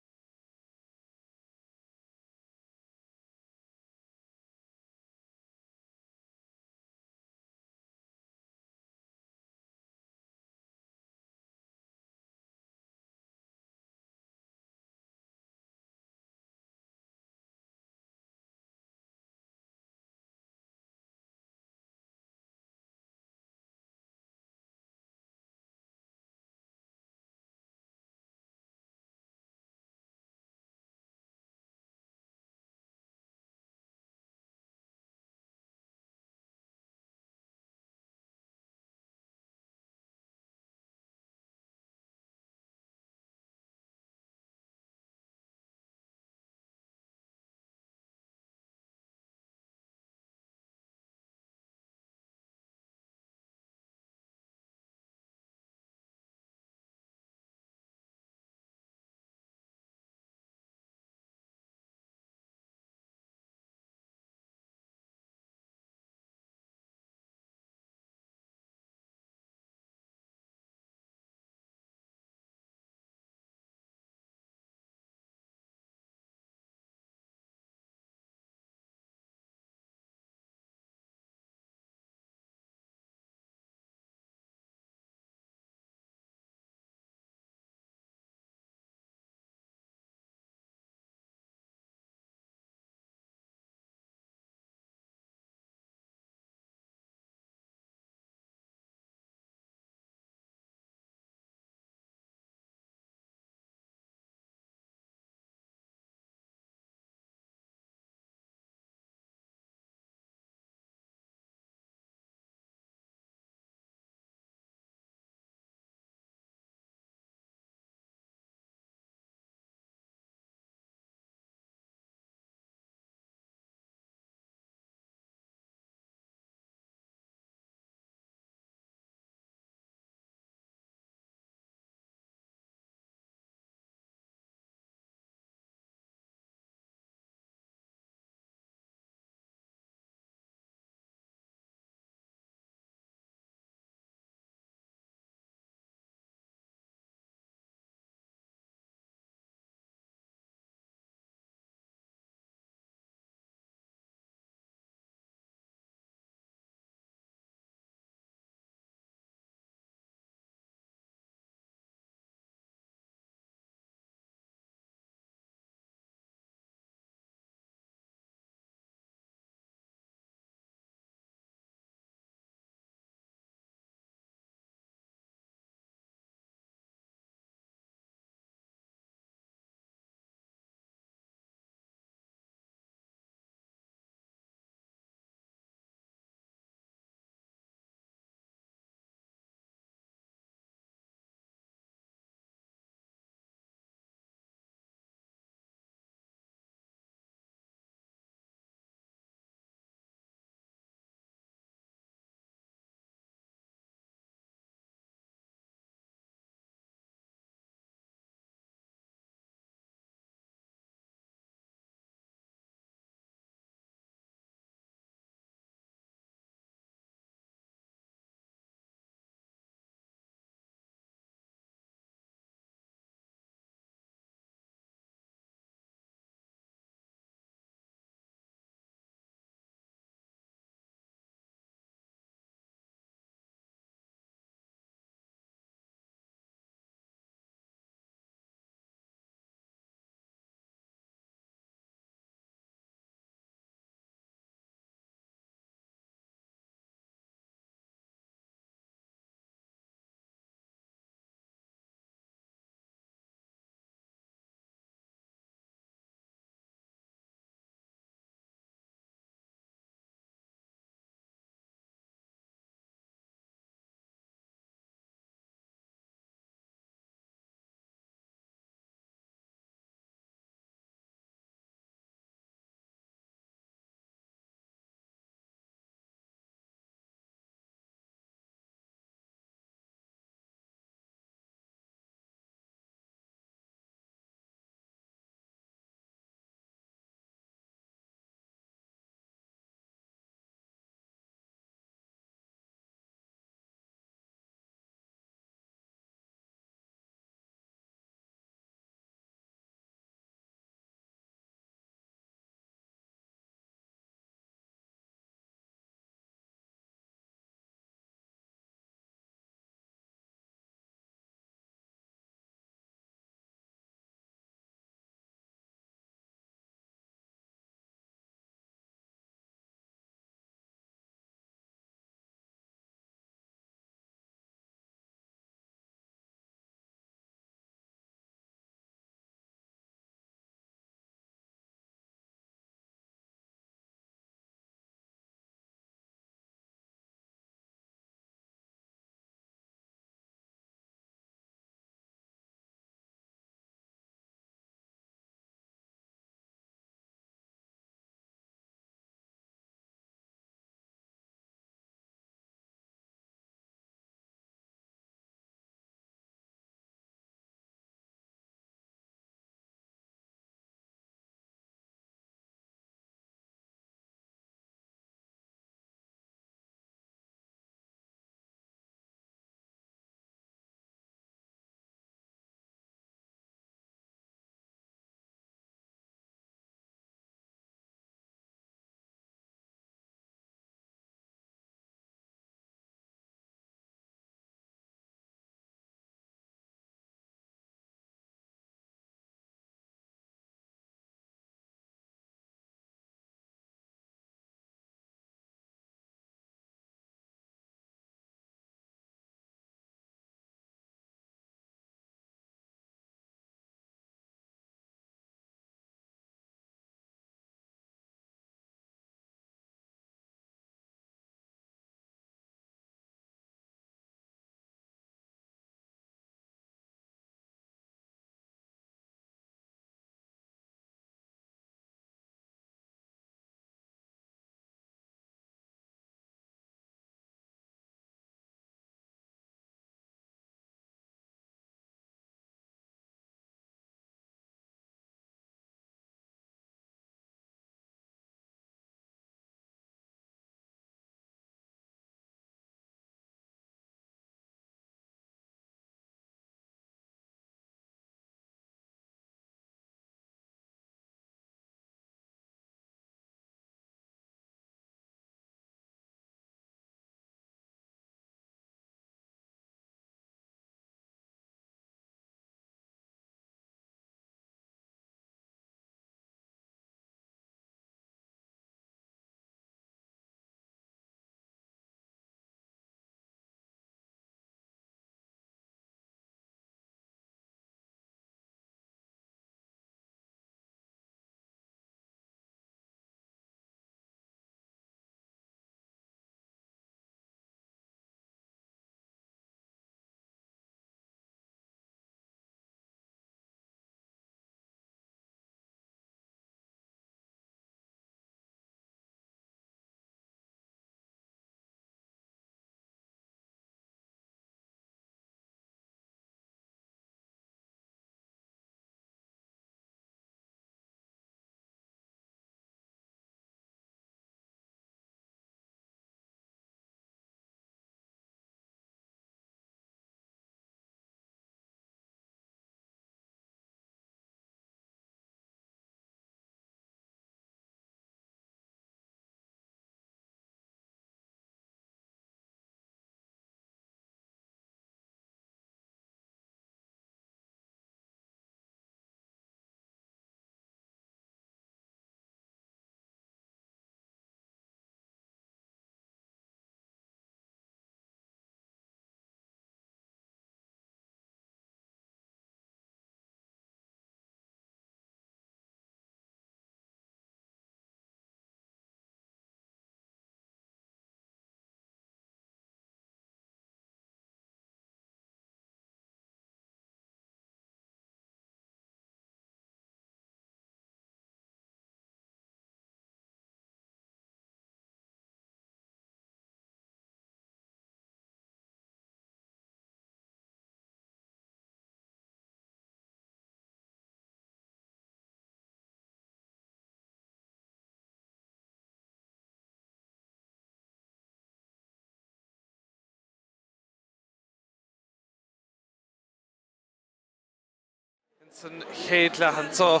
San chéad leath anseo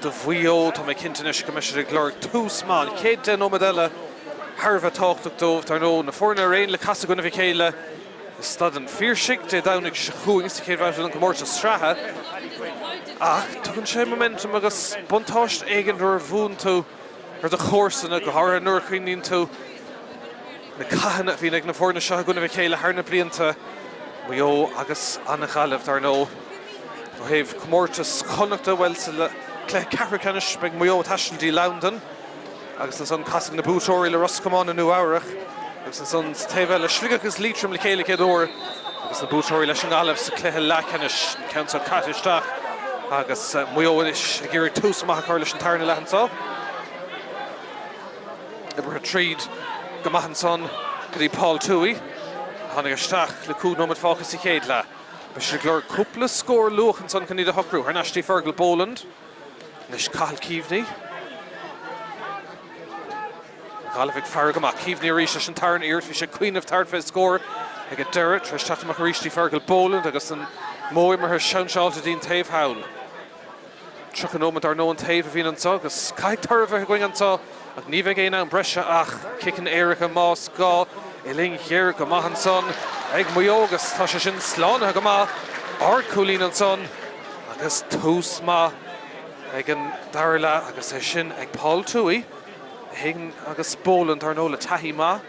do Mhaigh Eo, tá mé cinnte anois go mbeidh siad ag lorg tús maith. An chéad 10 nóiméad eile thar a bheith tábhachtach dóibh. Dar ndóigh, na foirne ar aon le casadh i gcoinnibh a chéile i Staid an Phiarsaigh Dé Domhnaigh seo chugainn sa chéad bhabhta den chomórtas sraithe. Ach tugann sé momentum agus buntáiste éigin nuair a bhuann tú ar do chomharsana, go háirithe nuair a chuimhníonn tú na cathanna a bhíonn ag na foirne seo i gcoinnibh a chéile thar na blianta, Maigh Eo agus an Ghaillimh, dar ndóigh. Ó thaobh comórtas Chonnachta, bhuel, sa chluiche ceathrú ceannais beidh Maigh Eo ag taisteal dtí Londain agus ansan casfaidh na buaiteoirí le Ros Comáin i Nua Eabhrach agus ansan sa taobh eile Sligeach agus Liatroim le chéile chéad uair agus na buaiteoirí leis an nGaillimh sa chluiche leathcheannais. An ceann seo caite isteach agus Maigh Eo anois ag iarraidh tús maith a chur leis an tarna leath anseo. Oibrithe tríd go maith ansan go dtí Paul Tuohy, a tháinig isteach le 5 nóiméad fágtha sa chéad leath. Beidh siad ag lorg cúpla scór luath ansan chun iad a shocrú. Thar n-ais dtí Fergal Boland. Anois Cathal Keaveney. An Ghaillimh ag faire go maith. Keaveney arís leis an tarna iarracht. Bhí sé ag cuimhneamh tabhairt fé scór ag an deireadh. Tar éis teacht amach arís dtí Fergal Boland agus an modh imeartha seinseáilte dtí'n taobh thall. 30 nóiméad dar ndóigh an taobh a bhíonn anseo agus caithfidh toradh a bheith againn anseo ach ní bheidh aon am breise ach ciceanna éirice más gá. Uillinn ghéar go maith ansan ag Maigh Eo agus tá sé sin slánaithe go maith. Ardchúilín ansan agus tús maith ag an dara leath agus é sin ag Paul Tuohy féin agus Boland dar ndóigh le taithí maith.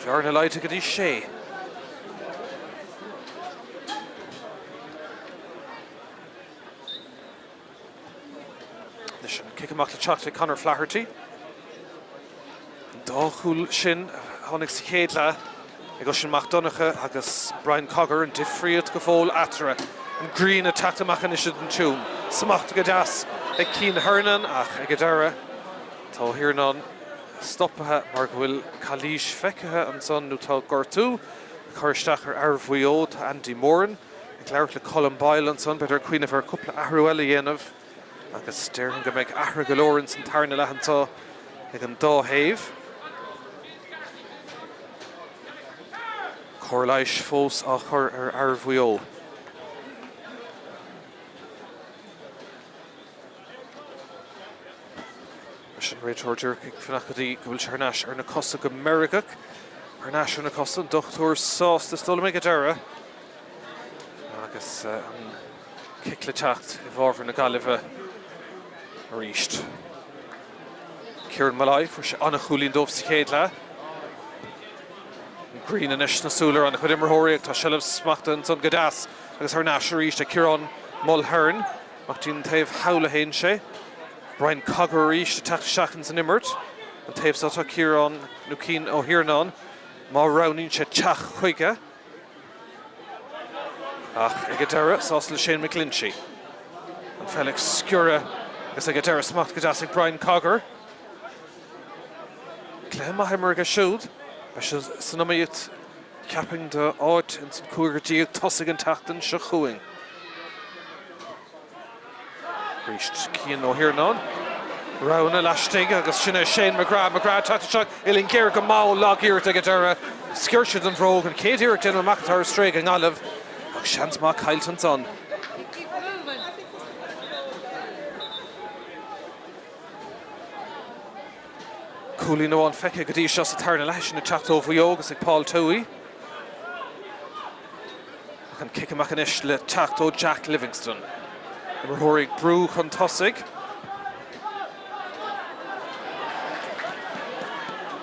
Bhearna laghdaithe go dtí sé. Anois an cic amach le teacht ag Conor Flaherty. An dá chúl sin a tháinig sa chéad leath ag Oisín Mac Donncha agus Brian Cogger, an difríocht go fóill eatarthu. An ghrian ag teacht amach anois i dTuaim. Smacht go deas ag Cian Hernon ach ag an deireadh tá Ó hIarnáin stoptha mar go bhfuil calaois feicthe ansan nó tá gortú ag cur isteach ar fhear Mhaigh Eo. Tá Andy Moran ag labhairt le Colm Boyle ansan, b'fhéidir ag cuimhneamh ar chúpla athrú eile a dhéanamh agus déarfainn go mbeidh athruithe go leor ins an tarna leath anseo ag an dá thaobh. Cóir leighis fós á chur ar fhear Mhaigh Eo. Leis an réiteoir díreach ag fanacht go dtí go bhfuil sé thar n-ais ar na cosa go meirgeach. Thar n-ais ar na cosa, an dochtúir sásta is dóigh liom ag an deireadh. Agus an cic le teacht i bhfabhar na Gaillimhe arís. Kieran Molloy, fuair sé an-chúilín dóibh sa chéad leath. An ghrian anois sna súile ar an-chuid imreoirí ach tá seilbh smachtaithe ansan go deas agus thar n-ais arís ag Ciarán Mulhern. Amach dtí'n taobh thall a théann sé. Brian Cogger arís ag teacht isteach ins an imirt. An taobh seo tá Ciarán nó Cian Ó hIarnáin má roghnaíonn sé teacht chuige. Ach ag an deireadh, sásta le Shane McGlinchey. An pheil ag sciorradh agus ag an deireadh smacht go deas ag Brian Cogger. Cluiche maith imeartha aige siúd. Beidh sé san iomaíocht cheapfainn do áit ins an 15 tosaigh an tseachtain seo chugainn. Arís Cian Ó hIarnáin. Roghanna laistigh agus sin é Shane McGrath. McGrath teacht isteach, uillinn ghéar go mall, lag-iarracht ag an deireadh. Sciorr sé den bhróg, an chéad iarracht déanamh amach atá ar strae ag an nGaillimh ach seans maith caillte ansan. Cúilín amháin feicthe go dtí seo sa tarna leath, sin ag teacht ó Mhaigh Eo agus ag Paul Tuohy. Ach an cic amach anois le teacht ó Jack Livingstone. Imreoirí ag brú chun tosaigh.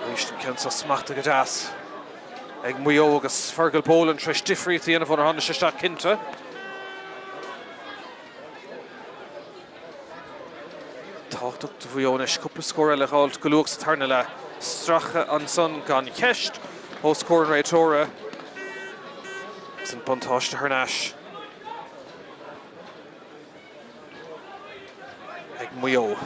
Arís an ceann seo smachtaithe go deas ag Maigh Eo agus Fergal Boland tar éis difríocht a dhéanamh ónar tháinig sé isteach cinnte. Tábhachtach do Mhaigh Eo anois cúpla scór eile a dh'fháilt go luath sa tarna leath. Stracadh ansan gan cheist os comhair an réiteora agus an buntáiste thar n-ais ag Maigh Eo.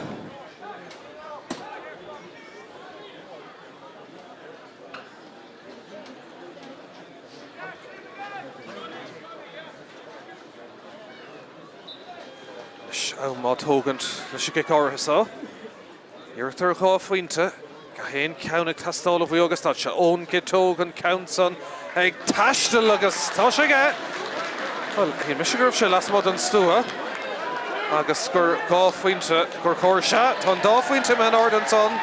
Anois am á tógaint leis an gcic áirithe seo. Iarracht ar 2 phointe. Gach aon cheann ag teastáil ó Mhaigh Eo agus tá sé ón gciotóg an ceann san ag taisteal agus tá sé aige! Bhuel, shíl mise go raibh sé lasmuigh den stua agus gur 2 phointe gur chóir. Sea, tá an dá phointe imithe in airde ansan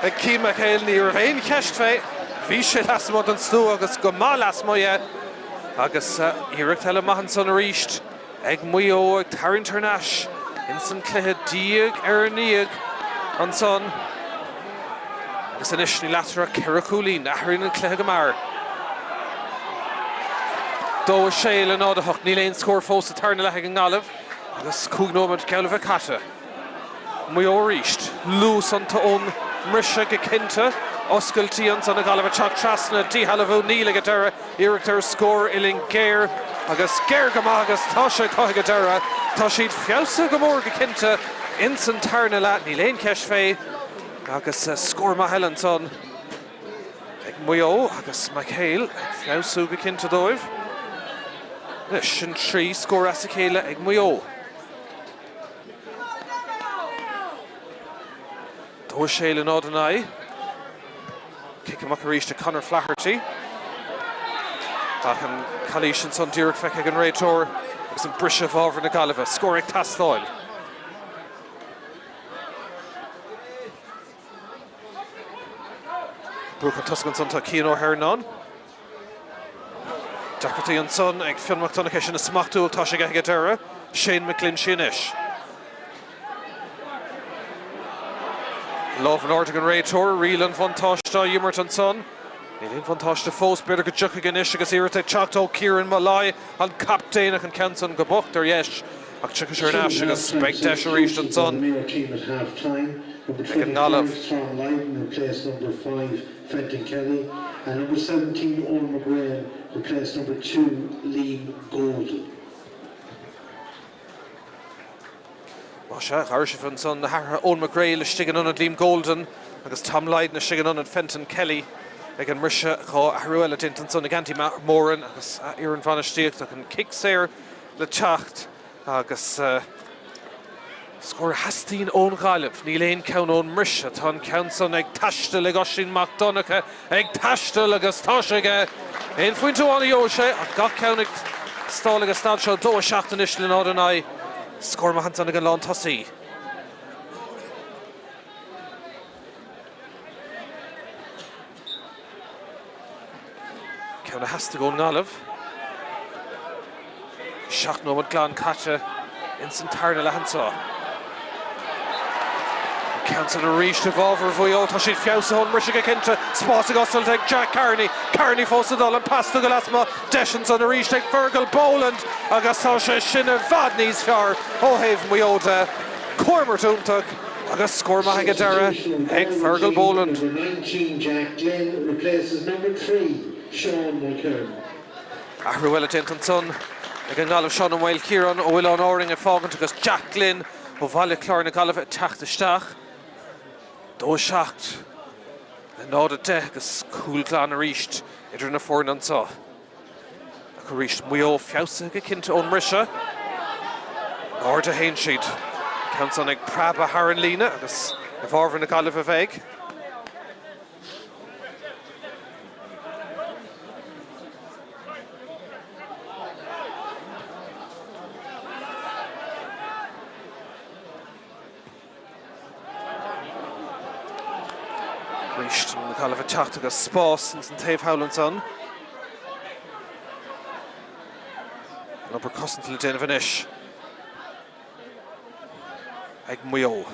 ag Cian McHale. Ní raibh aon cheist fé. Bhí sé lasmuigh den stua agus go maith lasmuigh dhe. Agus iarracht eile maith ansan arís. Ag Maigh Eo ag tarraingt thar n-ais ins an cluiche diaidh ar ndiaidh ansan agus anois níl eatarthu ach 4 chúilín. Athraíonn an cluiche go mear. 2 6 le 0 8. Níl aon scór fós sa tarna leath ag an nGaillimh agus 5 nóiméad geall le bheith caite. Maigh Eo arís. Luas iontu ón mbriseadh go cinnte. Oscailtí ansan an Ghaillimh ag teacht trasna. Díshealbhú níl ag an deireadh. Iarracht ar scór uillinn géar agus géar go maith agus tá sé acu ag an deireadh. Tá siad feabhsaithe go mór go cinnte ins an tarna leath, níl aon cheist fé agus scór maith eile ansan ag Maigh Eo agus McHale ag feabhsú go cinnte dóibh. Anois sin 3 scór as a chéile ag Maigh Eo. 2 6 le 0 9. Cic amach arís ag Conor Flaherty. Ach an calaois ansan díreach feicthe ag an réiteoir agus an briseadh i bhfabhar na Gaillimhe. Scór ag teastáil. Brú chun tosaigh ansan tá Cian Ó hEarnáin. Deacrachtaí ansan ag Fionn Mac Donncha é sin a smachtú ach tá sé aige ag an deireadh. Shane McGlinchey anois. Lámh in airde ag an réiteoir, riail an bhuntáiste á imirt ansan. Níl aon bhuntáiste fós, b'fhéidir go dtiocfaidh anois agus iarracht ag teacht ó Kieran Molloy, an captaen, ach an ceann san go bocht ar dheis. Ach tiocfaidh sé ar ais agus beidh deis arís ansan ag an nGaillimh. Fenton Kelly, and number 17 Eoin McGrail replaced number 2 Liam Golden. Más ea, d'airigh sibh ansan na hathruithe, Eoin McGrail istigh in ionad Liam Golden agus Tom Lydon istigh in ionad Fenton Kelly ag an mbriseadh. 2 athrú eile déanta ansan ag Andy Moran agus a fhoireann bhainistíochta ach an cic saor le teacht Agus scór a theastaíonn ón Ghaillimh. Níl aon cheann ón mbriseadh. Tá an ceann san ag taisteal ag Oisín Mac Donncha, ag taisteal agus tá sé aige. Aon phointe amháin a gheobhaidh sé ach gach ceann ag teastáil ag an staid seo. 2 7 anois le 0 9. Scór maith ansan ag an lántosaí. Ceann a theastaigh ón nGaillimh. 7 nóiméad glan caite ins an tarna leath anseo. An ceann san arís i bhfabhar Mhaigh Eo. Tá siad feabhsaithe ón mbriseadh go cinnte. Spás ag oscailt ag Jack Carney. Carney fós ag dul, an pas tugtha lasmuigh. Deis ansan arís ag Fergal Boland agus tá sé sin i bhfad níos fearr ó thaobh Mhaigh Eo de. Comhimirt iontach. Agus scór maith ag an deireadh ag Fergal Boland. Number 19 Jack Glynn replaces number 3 Seán Mulkerrin. Athrú eile déanta ansan ag an nGaillimh, Seán Ó Maoilchiaráin ó Oileáin Árainn ag fágaint agus Jack Glynn ó Bhaile Chláir na Gaillimhe ag teacht isteach. 2 7 le 0 10 agus cúl glan arís idir na foirne anseo. Ach arís, Maigh Eo feabhsaithe go cinnte ón mbriseadh. In airde a théann siad. Ceann san ag preabadh thar an líne agus i bhfabhar na Gaillimhe a bheidh. Arís an Ghaillimh ag teacht agus spás ins an taobh thall ansan. An obair cosanta le déanamh anois ag Maigh Eo.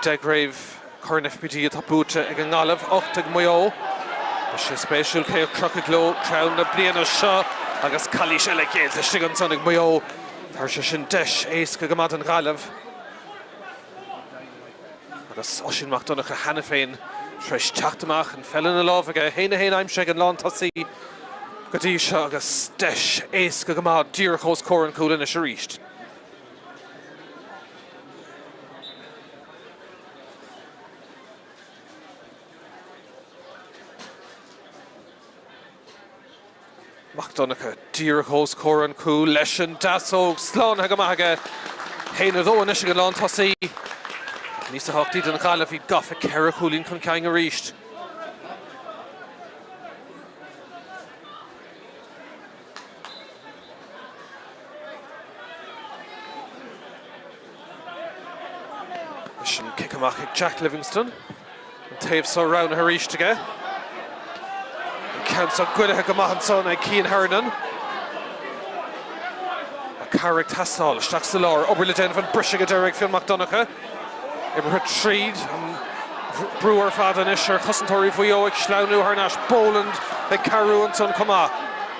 10 gcraobh Chorn FBD atá buaite ag an nGaillimh, 8 ag Maigh Eo. Beidh sé spéisiúil cé a chrochfaidh leo crann na bliana seo agus calaois eile géillte istigh ansan ag Maigh Eo. Tabharfaidh sé sin deis éasca go maith don Ghaillimh. Agus Oisín Mac Donncha cheana féin tar éis teacht amach, an pheil ina lámh aige, 1-1 aimsithe ag an lántosaí go dtí seo agus deis éasca go maith díreach os comhair an chúil anois arís. Mac Donncha díreach os comhair an chúil leis an deasóg slánaithe go maith aige. 1-2 anois ag an lántosaí. Níos tábhachtaí don Ghaillimh, iad gafa 4 chúilín chun cinn arís. amach ag Jack Livingstone. An taobh seo roghnaithe arís aige. An ceann seo goillithe go maith ansan ag Cian Hernon. Ach cabhair ag teastáil. Isteach sa lár. Obair le déanamh an briseadh ag deireadh ag Fionn Mac Donncha. Oibrithe tríd an brú ar fad anois ar chosantóirí Mhaigh Eo ag sleamhnú thar n-ais. Boland ag cabhrú ansan chomh maith.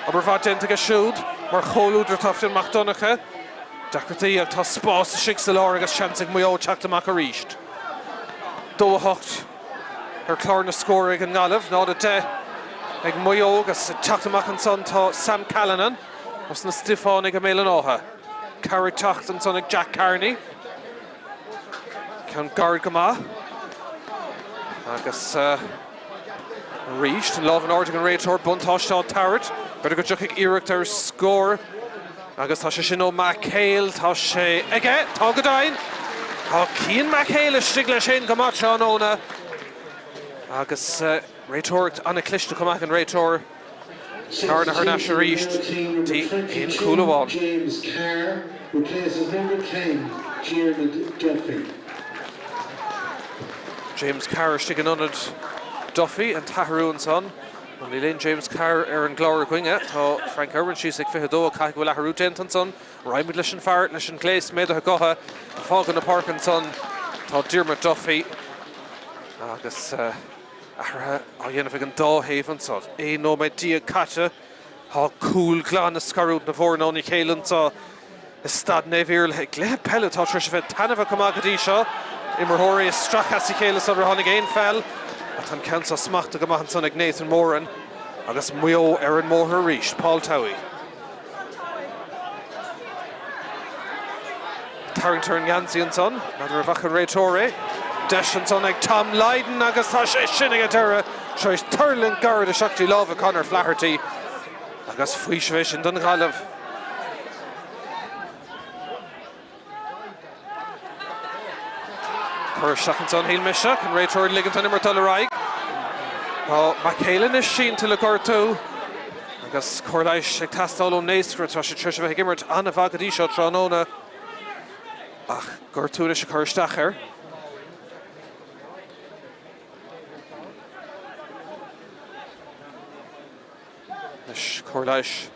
Obair mhaith déanta aige siúd mar chomhluadar tá Fionn Mac Donncha. Deacrachtaí ach tá spás istigh sa lár agus seans ag Maigh Eo teacht amach arís. 2, 8 ar chlár na scór ag an nGaillimh, 0, 10 ag Maigh Eo agus ag teacht amach ansan tá Sam Callanan os na Stiofánaigh i mBéal an Átha. Cabhair ag teacht ansan ag Jack Carney. Ceann gairid go maith agus arís an lámh in airde ag an réiteoir, buntáiste á tabhairt. B'fhéidir go dtiocfaidh iarracht ar scór agus tá sé sin ó McHale, tá sé aige, tá go deimhin! Tá Cian McHale istigh leis féin go maith tráthnóna agus réiteoireacht an-chliste chomh maith ag an réiteoir. Carna thar n-ais arís dtí aon chúl amháin. James Carr replaces number 10 Diarmuid Duffy. James Carr istigh in ionad Duffy, an t-athrú ansan. Bhuel níl aon James Carr ar an gclár againne. Tá Frank Irwin síos ag 22 ach caithfidh go bhfuil athrú déanta ansan. Raghaimid leis an fear leis an gléas méadaithe gutha. Ag fágáil na páirce ansan tá Diarmuid Duffy agus. Athruithe á dhéanamh ag an dá thaobh anseo. 11 nóiméad caite. Tá cúl glan ag scarúint na bhfoirne óna chéile anseo i Staid Naomh Iarlaith i gcluiche peile atá tar éis a bheith taitneamhach go maith go dtí seo. Imreoirí ag stracadh as a chéile sular tháinig aon pheil ach tá an ceann seo smachtaithe go maith ansan ag Nathan Moran agus Maigh Eo ar an mbóthar arís. Paul Towey. Tarraingt ar an ngeansaí ansan, n'fheadar an bhfaca an réiteoir é. Deis ansan ag Tom Lydon agus tá sé sin ag an deireadh tar éis tuirlingt gairid isteach dtí lámha Conor Flaherty agus faoiseamh é sin don Ghaillimh. Cur isteach ansan, shíl mise, ach an réiteoir ag ligint an imirt dul ar aghaidh. Tá McHale anois sínte le gortú agus cóir leighis ag teastáil ón naoscaire. Tá sé tar éis a bheith ag imirt an-mhaith go dtí seo tráthnóna ach gortú anois ag cur isteach air. Anois cóir leighis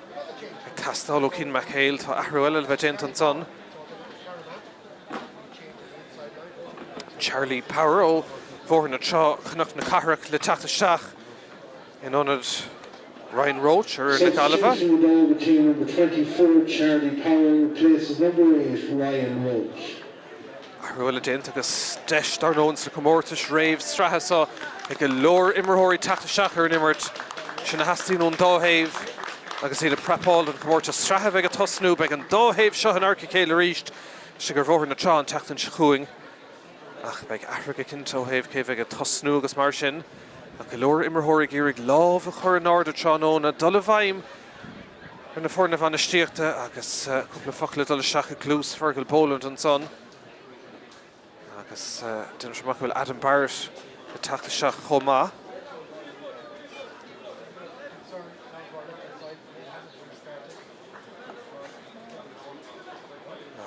ag teastáil ó Cian McHale. Tá athrú eile le bheith déanta ansan. Charlie Power ó Bhóthar na Trá, Cnoc na Cathrach le teacht isteach in ionad Ryan Roche ar fhoireann na Gaillimhe. Substitution with over team number 24 Charlie Power replaces number 8 Ryan Roche. Athrú eile déanta agus deis dar ndóigh sna comórtais réamh-sraithe seo ag go leor imreoirí teacht isteach ar an imirt. Sin a theastaíonn ón dá thaobh agus iad ag prapáil don chomórtas sraithe a bheidh ag tosnú. Beidh an dá thaobh seo in adharca a chéile arís istigh ar Bhóthar na Trá an tseachtain seo chugainn ach beidh athruithe cinnte ó thaobh cé a bheidh ag tosnú agus mar sin. Ach go leor imreoirí ag iarraidh lámh a chur in airde tráthnóna, dul i bhfeidhm ar na foirne bhainistíochta agus cúpla focal ag dul isteach i gcluas Fergal Boland ansan agus déanaimse amach go bhfuil Adam Barrett ag teacht isteach chomh maith.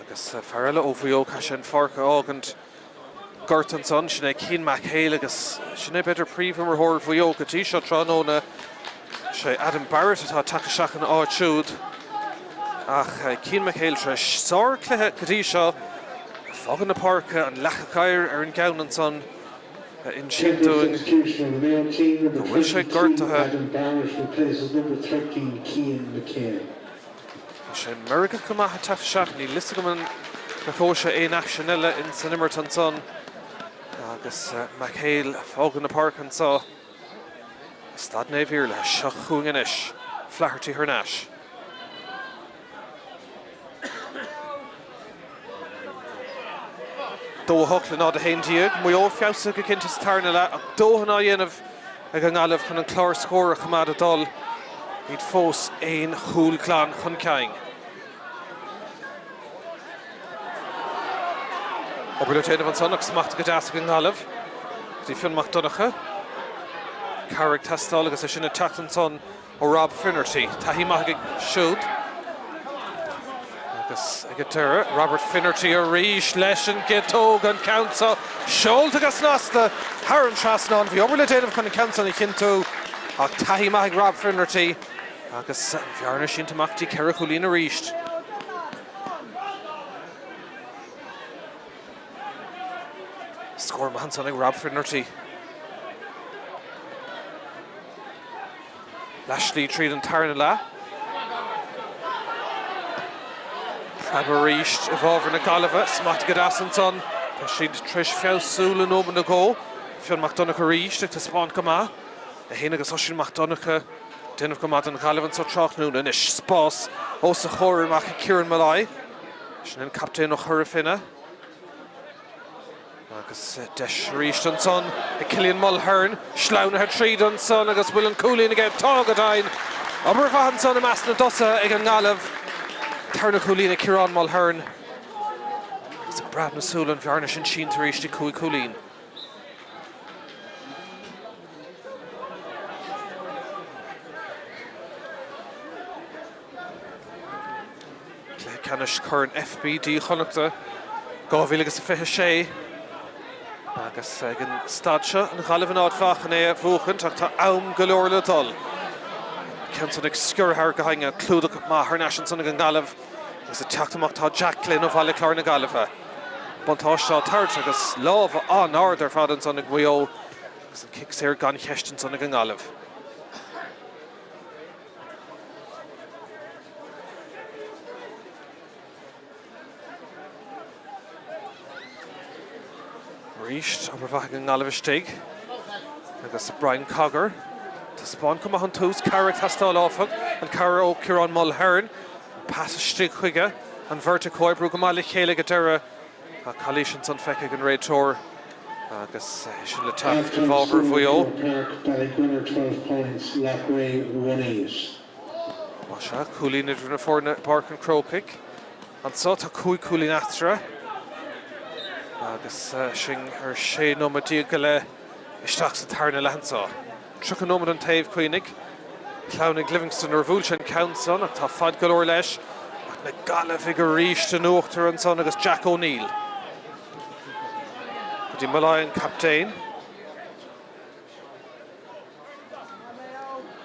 Agus fear eile ó Mhaigh Eo, caithfidh sé an pháirc a fhágaint. Gortaithe ansan, sin é Cian McHale agus sin é b'fhéidir príomhimreoir Mhaigh Eo go dtí seo tráthnóna. Sé Adam Barrett atá ag teacht isteach ina áit siúd ach Cian McHale tar éis sárchluiche go dtí seo. Fágann na páirce an leaca oighir ar an gceann ansan a insíonn dúinn go bhfuil sé gortaithe. Tá sé meirgeach go maith ag teacht isteach, níl fhios agam an bhfeicfeadh sé aon aicsean eile in san imirt ansan agus McHale ag fágáil na páirce anso i Staid Naomh Iarlaith. Seo chugainn anois Flaherty thar n-ais. 2 8 le 0 11. Maigh Eo feabhsaithe go cinnte sa tarna leath ach dóthain á dhéanamh ag an nGaillimh chun an clár scóir a choimeád ag dul. Iad fós aon chúl glan chun cinn. Obair le déanamh ansan ach smachtaithe go deas ag an nGaillimh. Go dtí Fionn Mac Donncha. Cabhair ag teastáil agus é sin ag teacht ansan ó Rob Finnerty. Taithí maith aige siúd. Agus ag an deireadh, Robert Finnerty arís leis an gciotóg, an ceann seo seolta go snasta thar an trasnán. Bhí obair le déanamh chun an ceann san a chinntiú ach taithí maith ag Rob Finnerty agus an bhearna sínte amach dtí 4 chúilín arís. Scór maith ansan ag Rob Finnerty. Leathshlí tríd an tarna leath. Preab arís i bhfabhar na Gaillimhe. Smacht go deas ansan. Tá siad tar éis feabhsú le nóiméad nó dhó. Fionn Mac Donncha arís ag taispeáint go maith. É féin agus Oisín Mac Donncha ag déanamh go maith don Ghaillimh anso tráthnóna. Anois spás os a chomhair amach ag Kieran Molloy. Sin an captaen ó Chora Finne. Agus deis arís ansan ag Cillian Mulhern, sleamhnaithe tríd ansan agus bhfuil an cúilín aige? Tá go deimhin! Obair mhaith ansan i measc na dtosaithe ag an nGaillimh. Tarna cúilín ag Ciarán Mulhern. Agus ag breab na súl an bhearna sin sínte arís ag 5 chúilín. Cluiche Ceannais Chorn FBD Chonnachta 2026 agus ag an staid seo an Ghaillimh in áit mhaith chun é a bhuachaint ach tá am go leor le dul. Ceann san ag sciorradh thar go hainge, clúdach maith thar n-ais ansan ag an nGaillimh agus ag teacht amach tá Jack Glynn ó Bhaile Chláir na Gaillimhe. Buntáiste á tabhairt agus lámha an-ard ar fad ansan ag Maigh Eo agus an cic saor gan cheist ansan ag an nGaillimh. Arís, obair mhaith ag an nGaillimh istigh agus Brian Cogger. Taispeáint go maith an tús, cabhair ag teastáil áfach, an cabhair ó Ciarán Mulhern. Pas istigh chuige, an bheirt ag comhoibriú go maith le chéile ag an deireadh. Tá calaois ansan feicthe ag an réiteoir agus é sin le teacht i bhfabhar Mhaigh Eo. Más ea, cúilín idir na foirne i bPáirc an Chrócaigh. Anso tá 5 chúilín eatarthu agus sinn ar 16 nóiméad go leith isteach sa tarna leath anso. 30 nóiméad an taobh, cuimhnigh. Shleamhnaigh Livingstone nuair a bhuail sé an ceann san ach tá fad go leor leis. Ach na Gaillimhigh arís in uachtar ansan agus Jack O'Neill go dtí Molloy an captaen.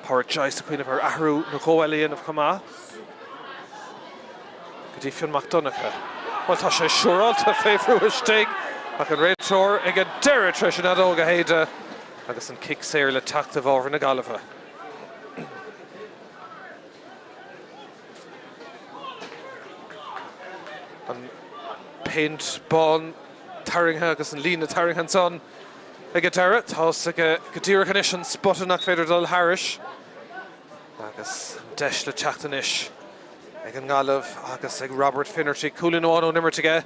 Pádraic Joyce ag cuimhneamh ar athrú nó dhó eile a dhéanamh chomh maith. Go dtí Fionn Mac Donncha. Bhuel tá sé siúráilte fé bhrú istigh ach an réiteoir ag an deireadh tar éis an fheadóg a shéideadh. Agus an cic saor le teacht i bhfabhar na Gaillimhe. An péint bán tarraingthe agus an líne tarraingthe ansan ag an deireadh. Tá's aige go díreach anois an spota nach féidir dul thairis. Agus an deis le teacht anois ag an nGaillimh agus ag Robert Finnerty. Cúilín amháin ón imirt aige.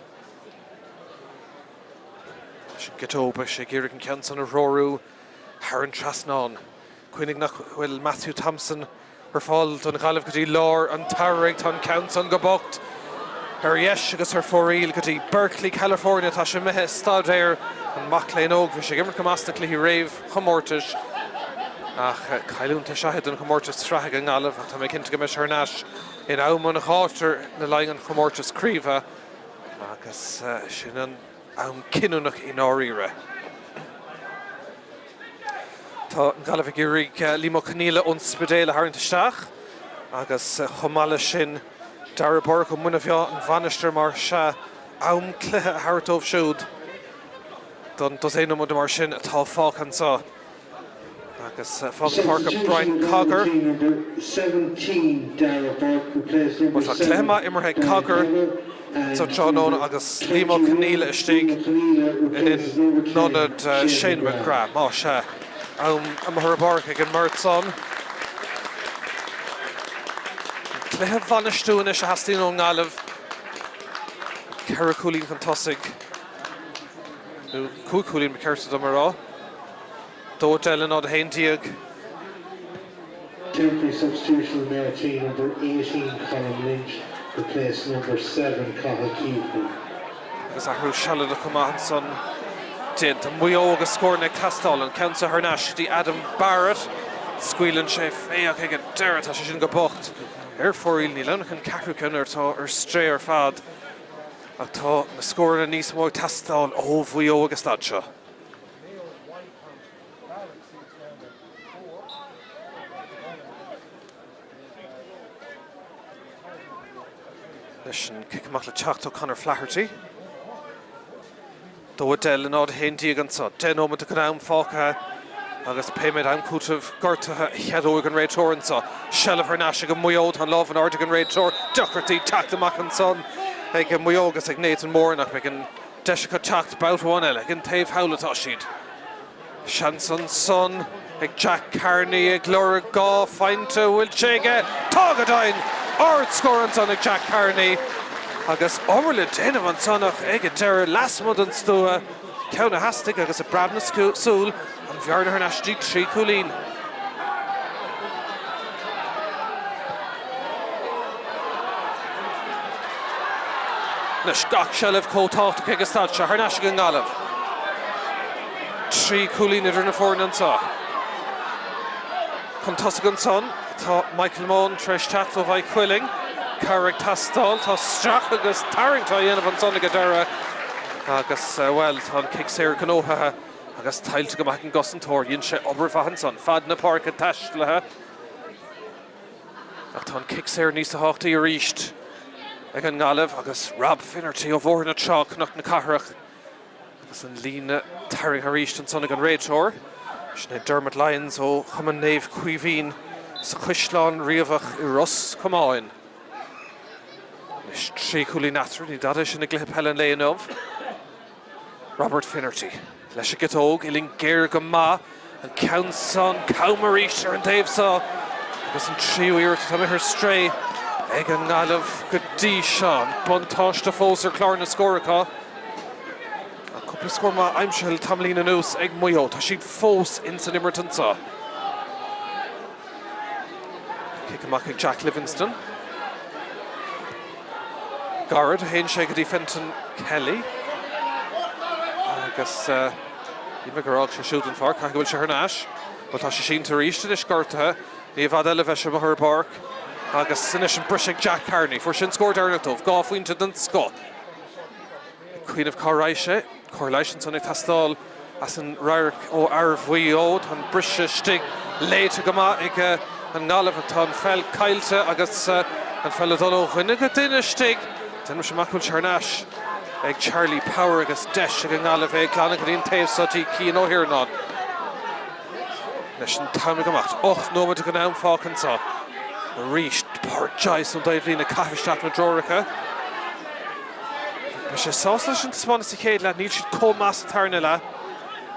Leis an gciotóg, beidh sé ag iarraidh an ceann san a threorú thar an trasnán. Cuimhnigh nach bhfuil Matthew Thompson ar fáil don Ghaillimh go dtí lár an tsamhraidh. Tá an ceann san go bocht ar dheis agus ar fóraoil go dtí Berkeley, California. Tá sé imithe ag staidéar, an mac léinn óg. Bhí sé ag imirt go maith sna cluichí réamhchomórtais ach cailliúint is ea é don chomórtas sraithe ag an nGaillimh ach tá mé cinnte go mbeidh sé thar n-ais in am an ghátair le haghaidh an chomórtais craoibhe. Agus sin an am cinniúnach i ndáiríre. Tá an Ghaillimh ag iarraidh Liam Ó Conghaile ón Spidéal a tharraingt isteach agus chomh maith leis sin Darragh Burke ó Muine Mheá an Mhainistir mar sea am cluiche a thabhairt dóibh siúd don dosaen nóiméad mar sin atá fágtha anseo. Agus fágann páirc ag Brian Cogger. Bhuel tá cluiche maith imeartha ag Cogger sa tráthnóna agus Liam Ó Conghaile istigh in ionad Shane McGrath. Más ea, am amuigh ar an bpáirc ag an mbeirt san. An cluiche a bhainistiú anois a theastaíonn ón nGaillimh. 4 chúilín chun tosaigh, nó 5 chúilín ba cheart dom a rá. 2 10 le 0 11. Temporary substitution for the Mayo team, number 18 Colm Lynch replace number 7 Cathal Keaveney. Agus athrú sealadach chomh maith ansan déanta. Maigh Eo agus scóranna ag teastáil. An ceann seo thar n-ais go dtí Adam Barrett. Scaoileann sé fé ach ag an deireadh tá sé sin go bocht. Ar fóraoil, níl ann ach an ceathrú ceann atá ar strae ar fad ach tá na scóranna níos mó ag teastáil ó Mhaigh Eo ag an staid seo. Leis an cic amach le teacht ó Conor Flaherty. 2-10 le 0-11 anseo. 10 nóiméad den am fágtha agus pé méid am cúitimh gortaithe a cheadóidh an réiteoir anseo. Seilbh thar n-ais ag Maigh Eo. Tá an lámh in airde ag an réiteoir. Deacrachtaí teacht amach ansan ag Maigh Eo agus ag Nathan Moran ach beidh an deis acu teacht babhta amháin eile. Ag an taobh thall atá siad. Seans ansan ag Jack Carney ag lorg 2 phointe. Bhfuil sé aige? Tá go deimhin! Ard-scór ansan ag Jack Carney agus obair le déanamh ansan ach ag an deireadh lasmuigh den stua, ceann a theastaigh agus ag preab na súl, an bhearna thar n-ais dtí 3 cúilín. Anois gach seilbh chomh tábhachtach ag an staid seo, thar n-ais ag an nGaillimh. 3 chúilín idir na foirne anseo. Chun tosaigh ansan tá Michael Mohan tar éis teacht ó Mhaigh Cuilinn. Cabhair ag teastáil. Tá stracadh agus tarraingt á dhéanamh ansan ag an deireadh agus, bhuel, tá an cic saor gnóthaithe agus tuillte go maith ag an gcosantóir. Dhein sé obair mhaith ansan. Fad na páirce taistealaithe ach tá an cic saor níos tábhachtaí arís ag an nGaillimh agus Rob Finnerty ó Bhóthar na Trá, Cnoc na Cathrach. Agus an líne tarraingthe arís ansan ag an réiteoir. Sin é Dermot Lyons ó Chumann Naomh Caoimhín sa Chaisleán Riabhach i Ros Comáin. Anois 3 chúilín eatarthu, ní dada é sin i gcluiche peile an lae inniu. Robert Finnerty leis an gciotóg, uillinn géar go maith. An ceann san cam arís ar an dtaobh seo agus an tríú iarracht atá imithe ar strae ag an nGaillimh go dtí seo. An buntáiste fós ar chlár na scór acu. Ach cúpla scór maith aimsithe le tamaillín anuas ag Maigh Eo. Tá siad fós ins an imirt anseo. Cic amach ag Jack Livingstone. Gairid a théann sé go dtí Fenton Kelly. Agus ní mé gur fhág sé siúd an pháirc, caithfidh go bhfuil sé thar n-ais. Bhuel tá sé sínte arís anois gortaithe. Ní i bhfad eile a bheidh sé amuigh ar an bpáirc. Agus anois an briseadh ag Jack Carney. Fuair sé an scór deireanach dóibh, 2 phointe den scoth. Ag cuimhneamh cá raghaidh sé. Cóir leighis ansan ag teastáil as an radharc ó fhear Mhaigh Eo. Tá an briseadh istigh léite go maith ag an nGaillimh ach tá an pheil caillte agus an pheil ag dul ó dhuine go duine istigh. Déanaimse amach go bhfuil sé thar n-ais ag Charlie Power agus deis ag an nGaillimh é a ghlanadh go dtí an taobh seo dtí Cian Ó hIarnáin. Leis an t-am ag imeacht, 8 nóiméad den am fágtha anseo. Arís, Pádraic Joyce ón dtaobhlíne ag caitheamh isteach na dtreoracha. Beidh sé sásta leis an taispeántas sa chéad leath, níl siad chomh maith sa tarna leath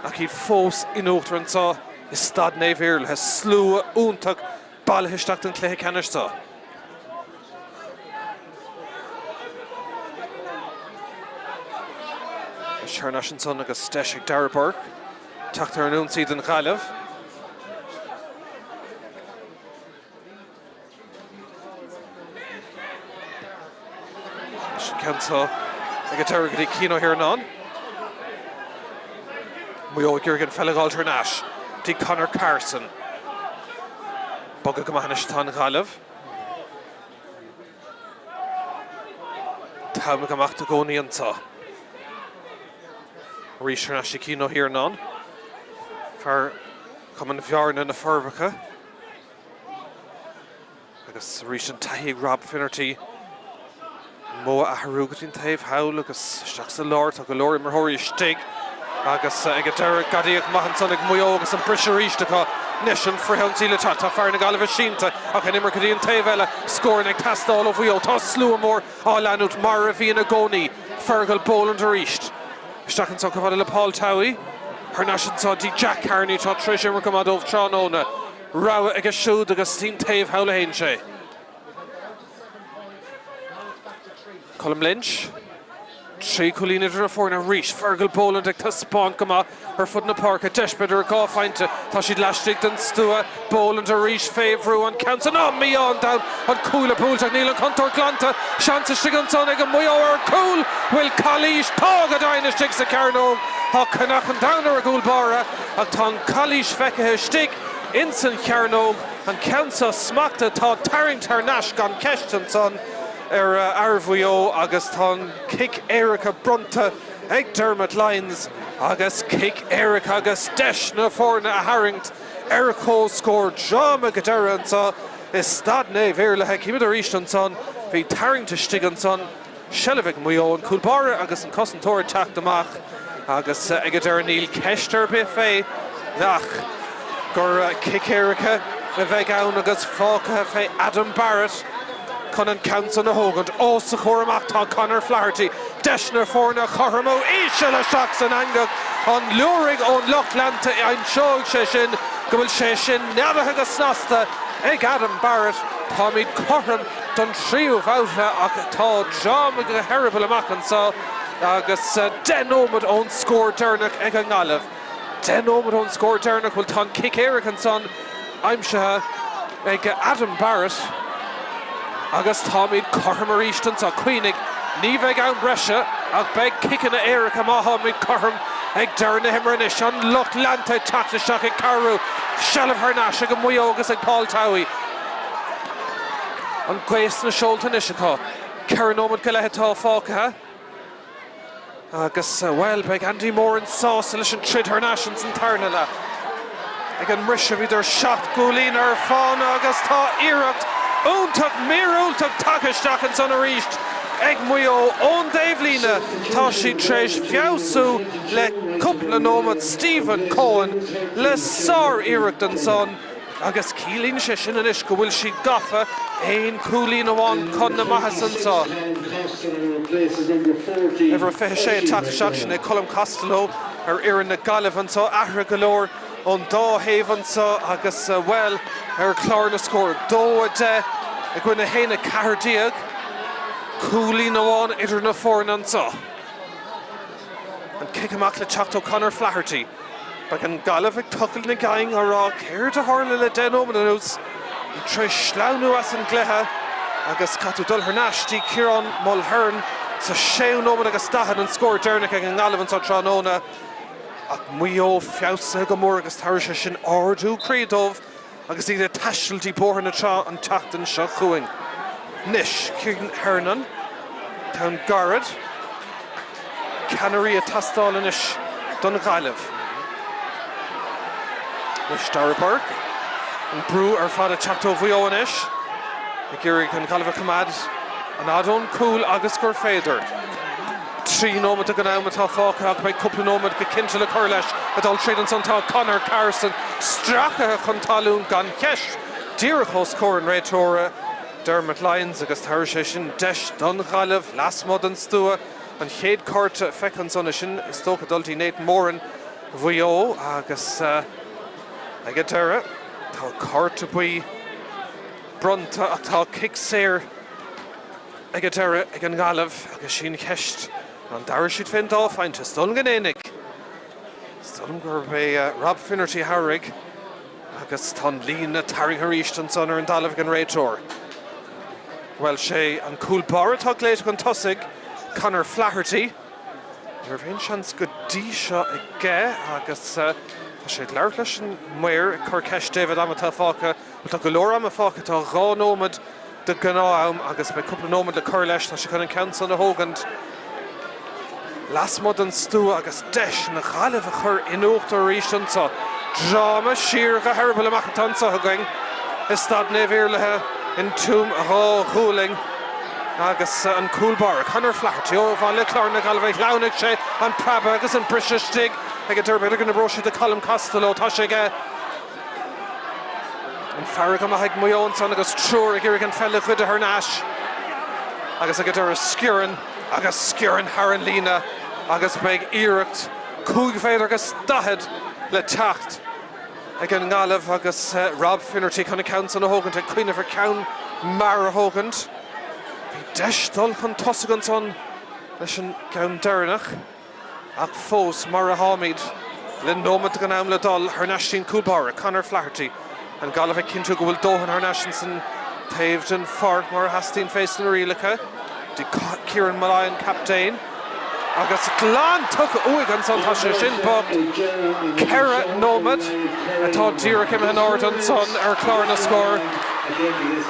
ach iad fós in uachtar anseo i Staid Naomh Iarlaithe. Slua iontach bailithe isteach don chluiche ceannais seo. Thar n-ais ansan agus deis ag Darragh Burke teacht ar an ionsaí don Ghaillimh. Leis an ceann seo ag an deireadh go dtí Cian Ó hIarnáin. Maigh Eo ag iarraidh an pheil a dh'fháilt thar n-ais dtí Conor Carson. Bogtha go maith anois atá an Ghaillimh. T-am ag imeacht i gcónaí anseo. Arís thar n-ais ag Cian Ó hIarnáin. Fear Chumann Bhearna na Forbacha. Agus arís an taithí ag Rob Finnerty. An modh a athrú go dtí an taobh thall agus isteach sa lár. Tá go leor imreoirí istigh agus ag an deireadh gadaíocht maith ansan ag Maigh Eo agus an briseadh arís acu. Anois an frithionsaí le teacht. Tá fear na Gaillimhe sínte ach an imirt go dtí an taobh eile. Scóranna ag teastáil ó Mhaigh Eo. Tá slua mór á leanúint mar a bhíonn i gcónaí. Fergal Boland arís. Isteach anso chomh fada le Paul Towey. Thar n-ais anso dtí Jack Carney atá tar éis imirt go maith dóibh tráthnóna. Rogha aige siúd agus dtí'n taobh thall a théann sé. Colm Lynch. 3 chúilín idir na foirne arís. Fergal Boland ag taispeáint go maith ar fud na páirce. Deis b'fhéidir ar 2 phointe. Tá siad laistigh den stua. Boland arís fé bhrú an ceann san. Á, mí-ádh an domhain. An cuaille buailte ach níl an chontúirt glanta. Seans istigh ansan ag Maigh Eo ar chúl. Bhfuil calaois? Tá go deimhin istigh sa chearnóg. Tá caonach an domhain ar a gcúl báire ach tá an chalaois feicthe istigh. ins an chearnóg. An ceann seo smachtaithe, tá tarraingt thar n-ais gan ceist ansan ar fhear Mhaigh Eo agus tá an cic éirice bronnta ag Dermot Lyons agus cic éirice agus deis na foirne a tharraingt ar comhscór. Dráma go deireadh anseo i Staid Naomh Iarlaithe. Címid arís ansan, bhí tarraingt istigh ansan. Seilbh ag Maigh Eo, an cúl báire agus an cosantóir ag teacht amach agus ag an deireadh níl ceist ar bith fé ach gur cic éirice a bheidh ann agus fágtha fé Adam Barrett chun an ceann san a thógaint. Os a chomhair amach tá Conor Flaherty, deis na foirne a chothromú, íseal isteach san eangach, an liúraigh ón lucht leanta, aimseoidh sé sin go bhfuil sé sin neadaithe go snasta ag Adam Barrett. Táimid cothrom. don tríú babhta ach tá dráma go heireaball amach anseo agus 10 nóiméad ón scór deireanach ag an nGaillimh. 10 nóiméad ón scór deireanach, bhuel tá an cic éirice ansan aimsithe ag Adam Barrett agus táimid cothrom arís anseo. Cuimhnigh, ní bheidh am breise ach beidh ciceanna éirice má tháimid cothrom ag deireadh na himeartha anois. An lucht leanta ag teacht isteach ag cabhrú, seilbh thar n-ais ag Maigh Eo agus ag Paul Towey. An ghaoth sna seolta anois acu. 4 nóiméad go leith atá fágtha agus, bhuel, beidh Andy Moran sásta leis an troid thar n-ais ins an tarna leath. Ag an mbriseadh bhíodar 7 gcúilín ar fána agus tá iarracht iontach míorúilteach tagtha isteach ansan arís ag Maigh Eo ón dtaobhlíne. Tá siad tar éis feabhsú le cúpla nóiméad. Stephen Coen le sár-iarracht ansan. Agus ciallaíonn sé sin anois go bhfuil siad gafa aon chúilín amháin chun na maitheasa anseo. Uimhir a 26 ag teacht isteach, sin é Colm Costello ar fhoireann na Gaillimhe anseo. Athruithe go leor ón dá thaobh anseo agus, bhuel, ar chlár na scór, 2, 10 i gcoinne 1, 14. Cúilín amháin idir na foirne anseo. An cic amach le teacht ó Conor Flaherty. Beidh an Ghaillimh ag tochailt na gceann á rá céard a tharla le 10 nóiméad anuas. Iad tar éis sleamhnú as an gcluiche agus caithfidh tú dul thar n-ais dtí Ciarán Mulhern sa séú nóiméad agus 40 an scór deireanach ag an nGaillimh anseo tráthnóna. Ach Maigh Eo feabhsaithe go mór agus tabharfaidh sé sin ardú croí dóibh. Agus iad ag taisteal dtí Bóthar na Trá an tseachtain seo chugainn. Anois, Cian Hernon, ceann gairid, ceannairí ag teastáil anois don Ghaillimh. Anois Darragh Burke, an brú ar fad ag teacht ó Mhaigh Eo anois, ag iarraidh an Ghaillimh a choimeád an fhad ón gcúl agus gur féidir. 3 nóiméad den am atá fágtha ach beidh cúpla nóiméad go cinnte le cur leis. Ag dul tríd ansan tá Conor Carson stracaithe chun talún gan cheist díreach os comhair an réiteora, Dermot Lyons, agus tabharfaidh sé sin deis don Ghaillimh lasmuigh den stua an chéad cárta a feicthe ansan. Sin is dócha dul dtí Nathan Moran Mhaigh Eo agus ag an deireadh tá cárta buí bronnta ach tá cic saor Ag an deireadh ag an nGaillimh agus sí an cheist ná an dtabharfaidh siad fén dá phointe. Is dóigh liom go ndéanfaidh. Is dóigh liom gurb é Rob Finnerty a thabharfaidh agus tá an líne tarraingthe arís ansan ar an dtalamh ag an réiteoir. Bhuel, sé an cúl báire atá glaoite chun tosaigh, Conor Flaherty. Ní raibh aon seans go dtí seo aige agus tá sé ag labhairt leis an maor ag cur ceist David am atá fágtha. Bhuel, tá go leor ama fágtha, tá 2 nóiméad de ghnáth-am agus beidh cúpla nóiméad le cur leis. Tá sé chun an ceann san a thógaint lasmuigh den stua agus deis an Ghaillimh a chur in uachtar arís anseo. Dráma siar go heireaball amach atá anseo againn i Staid Naomh Iarlaithe in Tuaim Dhá Ghualainn agus an cúl báire, Conor Flaherty ó Bhaile Chláir na Gaillimhe, shleamhnaigh sé an preabadh agus an briseadh istigh ag an deireadh. B'fhéidir go n-oibreoidh sé do Colm Costello. Tá sé aige. An fear go maith ag Maigh Eo ansan agus triúr ag iarraidh an pheil a ghoideadh thar n-ais agus ag an deireadh sciorrann agus sciorrann thar an líne agus beidh iarracht 5 mhéadar agus 40 le teacht ag an nGaillimh agus Rob Finnerty chun an ceann san a thógaint ag cuimhneamh ar cheann mear a thógaint. Bhí deis dul chun tosaigh ansan leis an gceann deireanach. Ach fós, mar atáimid, le nóiméad den am le dul thar n-ais dtí'n cúl báire, Conor Flaherty, an Ghaillimh ag cinntiú go bhfuil dóthain thar n-ais ins an taobh den pháirc mar a theastaíonn fés na rialacha. Dtí Kieran Molloy, an captaen. Agus glan tugtha uaidh ansan, tá sé sin bocht. 4 nóiméad atá díreach imithe in airde ansan ar chlár na scór.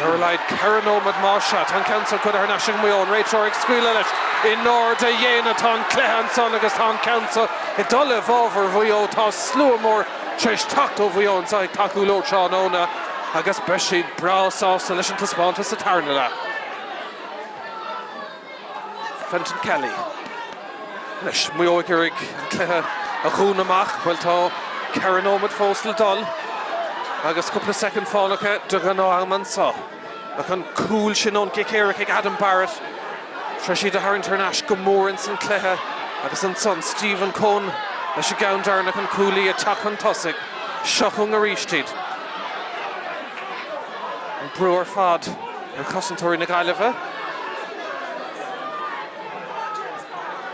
Ar a laghad 4 nóiméad más ea. Tá an ceann san curtha thar n-ais ag Maigh Eo, an réiteoir ag scaoileadh leis. In airde a dhéine tá an cluiche ansan agus tá an ceann so ag dul i bhfabhar Mhaigh Eo. Tá slua mór tar éis teacht ó Mhaigh Eo anso ag tacú leo tráthnóna agus beidh siad breá sásta leis an taispeántas sa tarna leath. Fenton Kelly. Anois, Maigh Eo ag iarraidh an cluiche a dhúnadh amach. Bhuel, tá 4 nóiméad fós le dul agus cúpla soicind fánach de ghnáth-am anseo. Ach an cúl sin ón gcic éirice ag Adam Barrett, tar éis iad a tharraingt thar n-ais go mór ins an cluiche agus ansan Stephen Coen leis an gceann deireanach, an cúlaí ag teacht chun tosaigh. Seo chugainn arís iad. An brú ar fad ar chosantóirí na Gaillimhe.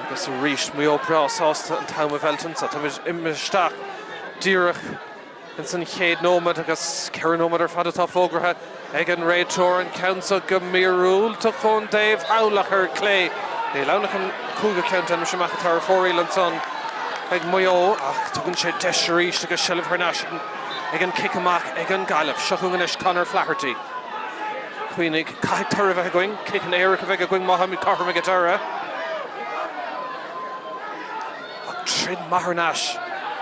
Agus arís Maigh Eo breá sásta an t-am a mheilt anseo. Táimid imithe isteach díreach ins an chéad nóiméad agus 4 nóiméad ar fad atá fógartha ag an réiteoir. An ceann seo go míorúilteach ón dtaobh thall ach ar clé. Níl ann ach an cúigiú ceann, déanaimse amach, atá ar fóraoil ansan ag Maigh Eo ach tugann sé deis arís agus seilbh thar n-ais ag an cic amach ag an Gaillimh. Seo chugainn anois Conor Flaherty. Cuimhnigh, caithfidh toradh a bheith againn, ciceanna éirice a bheidh againn má tháimid cothrom ag an deireadh. Ach troid maith thar n-ais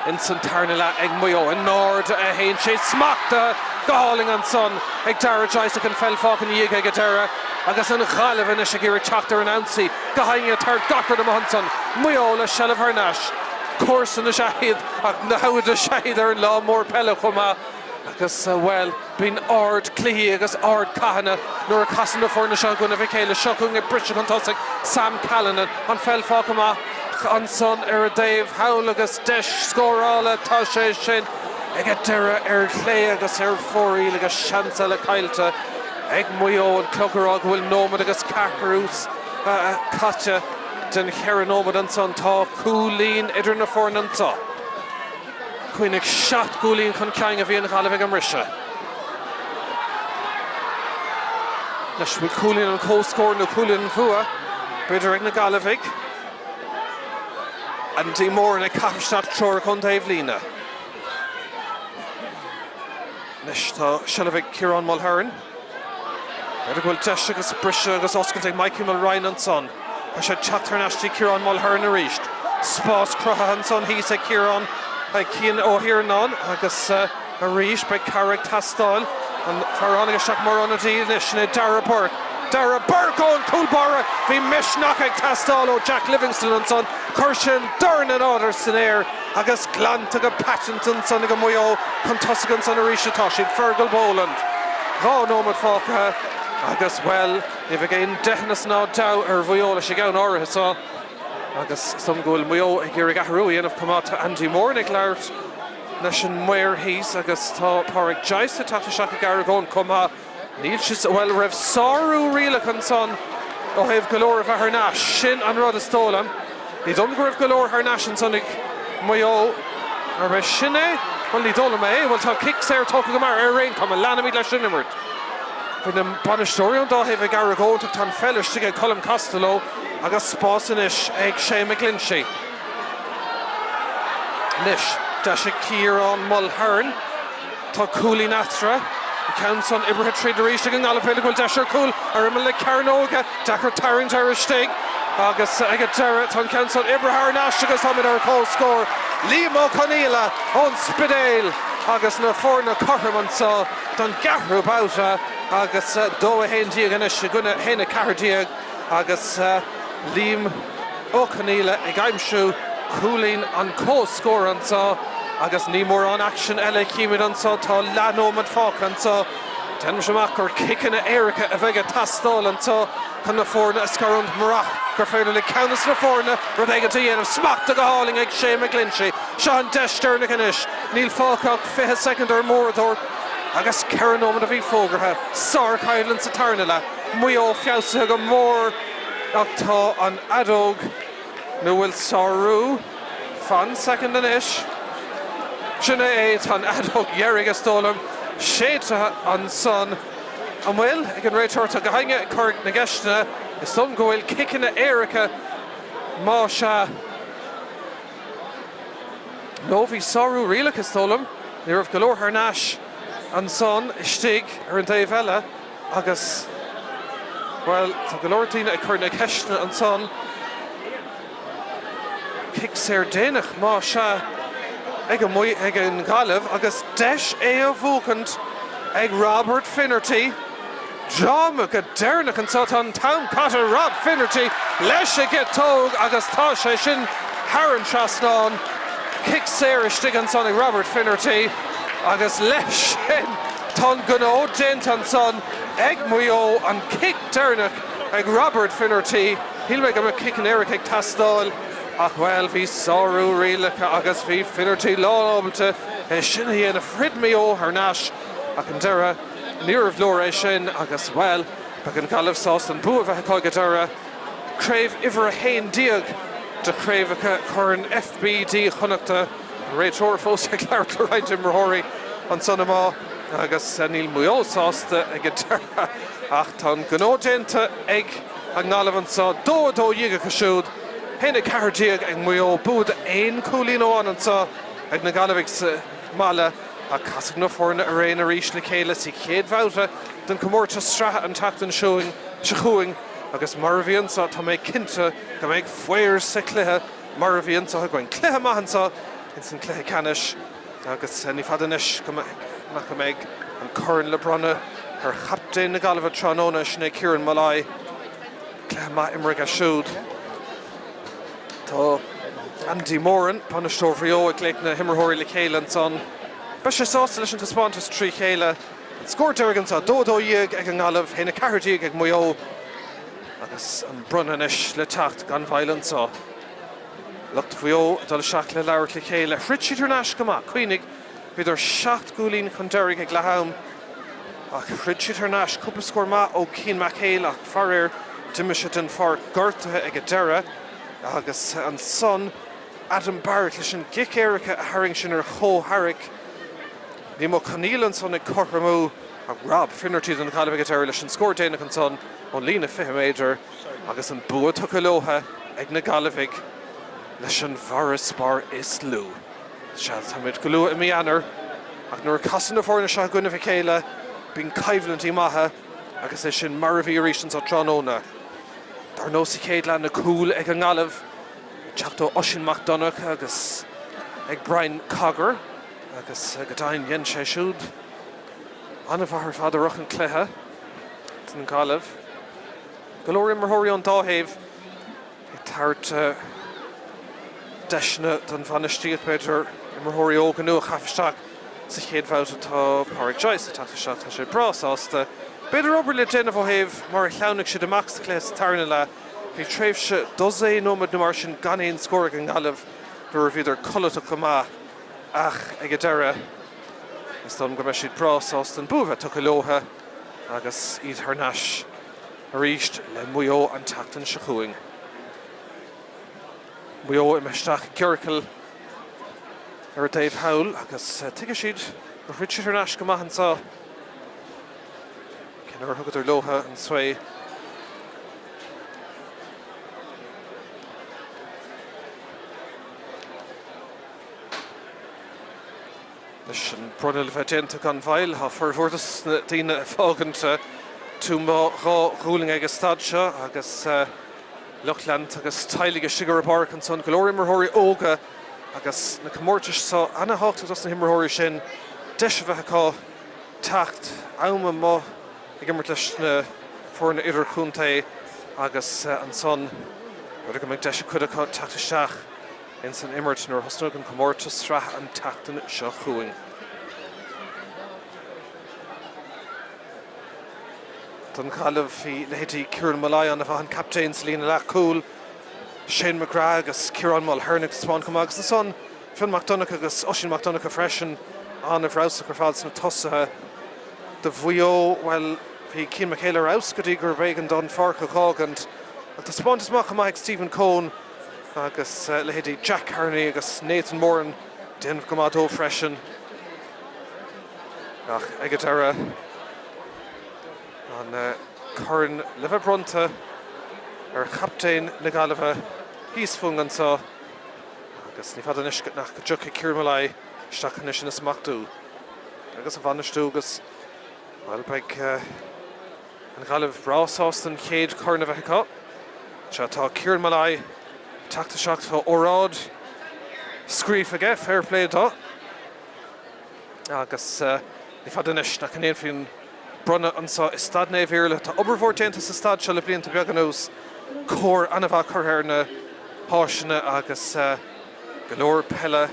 ins an tarna leath ag Maigh Eo. In airde a théann sé, smachtaithe go hálainn ansan ag Darragh Joyce ach an pheil fágtha ina dhiaidh ag an deireadh agus an Ghaillimh anois ag iarraidh teacht ar an ionsaí. Go haingeal tar gach rud amuigh ansan. Maigh Eo le seilbh thar n-ais. Comharsana is ea iad ach namhaid is ea iad ar an lá mór peile chomh maith agus, bhuel, Bíonn ard-chluichí agus ard-chathanna nuair a chasann na foirne seo i gcoinnibh a chéile. Seo chugainn ag briseadh chun tosaigh Sam Callanan. An pheil fágtha amach ansan ar a dtaobh thall agus deis scórála. Tá sé sin ag an deireadh ar chlé agus ar fóraoil agus seans eile caillte ag Maigh Eo. An clog ag rá go bhfuil nóiméad agus ceathrú caite den cheithre nóiméad ansan. Tá cúilín idir na foirne anseo. Cuimhnigh, 7 gcúilín chun cinn a bhí an Ghaillimh ag an mbriseadh. Anois, bhfuil cúilín an comhscóir nó cúilín an bhua, b'fhéidir, ag na Gaillimhigh? Andy Moran ag caitheamh isteach treorach ón taobhlíne. Anois tá seilbh ag Ciarán Mulhern. B'fhéidir go bhfuil deis agus briseadh agus oscailt ag Mikey Mulryan ansan. Tá sé ag teacht thar n-ais dtí Ciarán Mulhern arís. Spás cruthaithe ansan thíos ag Ciarán, ag Cian Ó hIarnáin agus arís beidh cabhair ag teastáil. An fear a tháinig isteach mar ionadaí anois, sin é Darragh Burke. Darragh Burke ón gcúl báire! Bhí misneach ag teastáil ó Jack Livingstone ansan. Chuir sé an dorn in airde san aer. Agus glanta go paiteanta ansan ag Maigh Eo chun tosaigh ansan arís atá siad. Fergal Boland. 2 nóiméad fágtha agus, bhuel, ní bheidh aon deitheanas ná deabhadh ar Mhaigh Eo leis an gceann áirithe seo. Agus is dóigh liom go bhfuil Maigh Eo ag iarraidh athrú a dhéanamh chomh maith. Tá Andy Moran ag labhairt leis an maor thíos agus tá Pádraig Joyce ag teacht isteach ag argóint chomh maith. Níl siad, bhuel, raibh sárú rialach ansan ó thaobh go leor a bheith thar n-ais. Sin an rud is dóigh liom. Ní dóigh liom go raibh go leor thar n-ais ansan ag Maigh Eo. Arb é sin é? Bhuel, ní dóigh liom é. Bhuel, tá cic saor tógtha go maith ar aon chuma. Leanfaimid leis an imirt. Bhí na bainisteoirí ón dá thaobh ag argóint ach tá an pheil istigh ag Colm Costello agus spás anois ag Shane McGlinchey. Anois, deis ag Ciarán Mulhern. Tá cúilín eatarthu. An ceann san oibrithe tríd arís ag an nGaillimh. B'fhéidir go bhfuil deis ar chúl ar imeall na cearnóige. Deacair tarraingt air istigh agus ag an deireadh tá an ceann san oibrithe thar n-ais agus táimid ar comhscór. Liam Ó Conaola ón Spidéal agus na foirne cothrom anseo don gceathrú babhta agus 2-11 anois i gcoinne 1-14 agus Liam Ó Conaola ag aimsiú cúilín an comhscóir anseo agus ní mórán aicsean eile a chímid anseo. Tá leathnóiméad fágtha anseo. Déanaimse amach gur ciceanna éirice a bheidh ag teastáil anseo chun na foirne a scarúint murach gur féidir le ceann de na foirne rud éigin a dhéanamh. Smachta go hálainn ag Shane McGlinchey. Seo an deis deireanach anois. Níl fágtha ach 20 soicind ar an uaireadóir agus 4 nóiméad a bhí fógartha. Sárchoimhlint sa tarna leath. Maigh Eo feabhsaithe go mór. Ach tá an fheadóg, nó bhfuil sárú, fan soicind anois, sin é, tá an fheadóg dheiridh, is dóigh liom, séidte ansan. An bhfuil? Ag an réiteoir, tá gach éinne ag cur na gceisteanna. Is dóigh liom go bhfuil ciceanna éirice. Más ea. Nó bhí sárú rialacha, is dóigh liom. Ní raibh go leor thar n-ais ansan istigh ar an dtaobh eile agus, bhuel, tá go leor daoine ag cur na ceisteanna ansan. Cic saor déanach, más ea, ag ag an Ghaillimh agus deis é a bhuachaint ag Robert Finnerty. Dráma go deireanach anseo. Tá an t-am caite. Rob Finnerty leis an gciotóg agus tá sé sin thar an trasnán. Cic saor istigh ansan ag Robert Finnerty agus leis sin tá an gnó déanta ansan ag Maigh Eo. An cic deireanach ag Robert Finnerty. Shíl mé go mbeadh cic in éiric ag teastáil ach, bhuel, bhí sárú rialacha agus bhí Finnerty lán ábalta é sin a dhéanamh. Throid Maigh Eo thar n-ais ach an deireadh. Níorbh leor é sin agus, bhuel, beidh an Ghaillimh sásta an bua a bheith acu ag an deireadh. Craobh uimhir 11 de chraobhacha Chorn FBD Chonnachta. An réiteoir fós ag labhairt le roinnt imreoirí ansan amuigh agus níl Maigh Eo sásta ag an deireadh ach tá an gnó déanta ag an nGaillimh anso. 2, 12 acu siúd, 1, 14 ag Maigh Eo. Bua d'aon chúilín amháin anso ag na Gaillimhigh sa mbaile. Ach casfaidh na foirne araon arís le chéile sa chéad bhabhta den chomórtas sraithe an tseachtain seo chugainn agus mar a bhí anso, tá mé cinnte go mbeidh faobhar sa chluiche mar a bhí anso againn. Cluiche maith anso ins an chluiche ceannais agus ní fada anois go nach go mbeidh an corn le bronnadh ar chaptaen na Gaillimhe tráthnóna, sin é Kieran Molloy. Cluiche maith imeartha aige siúd. Tá Andy Moran, bainisteoir Mhaigh Eo, ag glaoch na himreoirí le chéile ansan. Beidh sé sásta leis an taispeántas trí chéile. An scór deiridh anso, 2, 12 ag an nGaillimh, 1, 14 ag Maigh Eo agus an bronnadh anois le teacht gan mhoill anso. Lucht Mhaigh Eo ag dul isteach le labhairt le chéile. Throid siad thar n-ais go maith. Cuimhnigh, bhíodar 7 gcúilín chun deiridh ag leath-am ach throid siad thar n-ais. Cúpla scór maith ó Cian McHale ach faraor d'imigh sé den pháirc gortaithe ag an deireadh agus ansan Adam Barrett leis an gcic éirice a tharraing sin ar chomhtharrac. Liam Ó Conghaile ansan ag cothromú ach Rob Finnerty don Ghaillimh ag an deireadh leis an scór déanach ansan ón líne 20 méadar agus an bua tugtha leotha ag na Gaillimhigh leis an bhfarasbarr is lú. Sea, táimid go luath i mí Eanáir ach nuair a casann na foirne seo i gcoinnibh a chéile bíonn coimhlintí maithe agus é sin mar a bhí arís anso tráthnóna. Dar ndóigh sa chéad leath na cúil ag an nGaillimh ag teacht ó Oisín Mac Donncha agus ag Brian Cogger agus go deimhin dhein sé siúd an-mhaith ar fad i rith an chluiche don Ghaillimh. Go leor imreoirí ón dá thaobh ag tabhairt deiseanna don bhainistíocht, b'fhéidir, imreoirí óga nua a chaitheamh isteach sa chéad bhabhta. Tá Pádraig Joyce ag teacht isteach, tá sé breá sásta. B'fhéidir obair le déanamh ó thaobh mar a shleamhnaigh siad amach sa chluiche sa tarna leath. Bhí tréimhse dosaen nóiméad nó mar sin gan aon scór ag an nGaillimh nuair a bhíodar codlatach go maith ach ag an deireadh is dóigh liom go mbeidh siad breá sásta an bua a bheith tugtha leotha agus iad thar n-ais arís le Maigh Eo an tseachtain seo chugainn. Maigh Eo imithe isteach i gciorcal ar an dtaobh thall agus tuigfidh siad gur throid siad thar n-ais go maith anseo. Cé nár thugadar leotha an svae. Leis an bronnadh le bheith déanta gan mhoill, tá formhór dos na daoine ag fágaint Tuaim dhá ghualainn ag an staid seo agus lucht leanta agus teaghlaigh istigh ar an bpáirc ansan, go leor imreoirí óga agus na comórtais seo ana-thábhachtach dos na himreoirí sin deis a bheith acu teacht am amuigh ag imirt leis na foirne idirchontae agus ansan b'fhéidir go mbeidh deis ag cuid acu teacht isteach ins an imirt nuair a thosnóidh an comórtas sraithe an tseachtain seo chugainn. Don Ghaillimh bhí leithéidí Kieran Molloy an-mhaith, an captaen sa líne leathchúil, Shane McGrath agus Ciarán Mulhern ag taispeáint chomh maith agus ansan Fionn Mac Donncha agus Oisín Mac Donncha freisin an-fheabhsach ar fad sna tosaithe. Do Mhaigh Eo, bhuel, bhí Cian McHale ar fheabhas go dtí gurb éigean dó an pháirc a dh'fhágaint ach taispeántas maith chomh maith ag Stephen Coen agus leithéidí Jack Carney agus Nathan Moran déanamh go maith dóibh freisin. Ach ag an deireadh, an corn le bheith bronnta ar chaptaen na Gaillimhe. thíos fúinn anseo agus ní fada anois nach go dtiocfaidh Kieran Molloy isteach anois ina smachtú agus a bhainistiú agus, bhuel, beidh an Ghaillimh breá sásta an chéad chorn a bheith acu. Sea, tá Kieran Molloy ag teacht isteach, tá óráid scríofa aige, fair play dó. Agus ní fada anois nach ndéanfaí an bronnadh anseo i Staid Naomh Iarlaith. Tá obair mhór déanta sa staid seo le blianta beaga anuas, cóir an-mhaith curtha ar na háiseanna agus go leor peile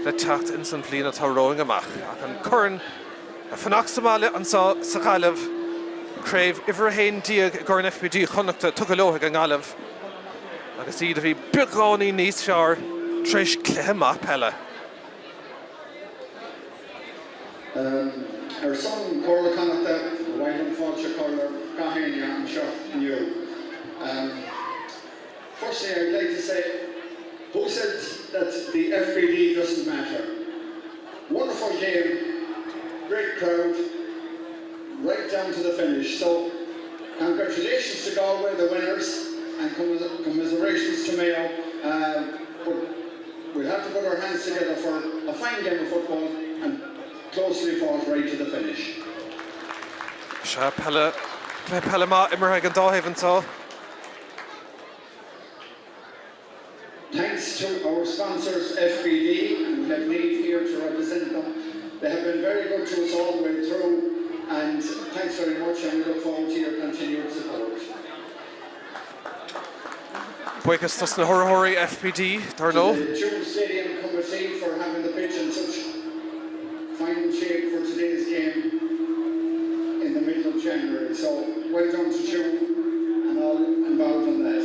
le teacht ins an bhliain atá romhainn amach. Ach an corn ag fanacht sa mbaile anseo sa Ghaillimh, craobh uimhir 11 i gCorn FBD Chonnachta tugtha leo ag an nGaillimh agus iad a bhí beagáinín níos fearr tar éis cluiche maith peile. Ar son Comhairle Connachta, ba mhaith liom fáilte a chur le gach éinne anseo inniu. Firstly, I'd like to say, who said that the FBD doesn't matter? Wonderful game, great crowd, right down to the finish. So, congratulations to Galway, the winners, and commiserations to Mayo. But We have to put our hands together for a fine game of football and closely fought right to the finish. Sea, peile, cluiche peile maith imeartha ag an dá thaobh anseo. Thanks to our sponsors FBD and we have Niamh here to represent them. They have been very good to us all the way through and thanks very much and we look forward to your continued support. Buíochas dos na hurraitheoirí FBD, dar ndóigh. To the Tuam Stadium Committee for having the pitch in such fine shape for today's game in the middle of January. So well done to Tuam and all involved in that.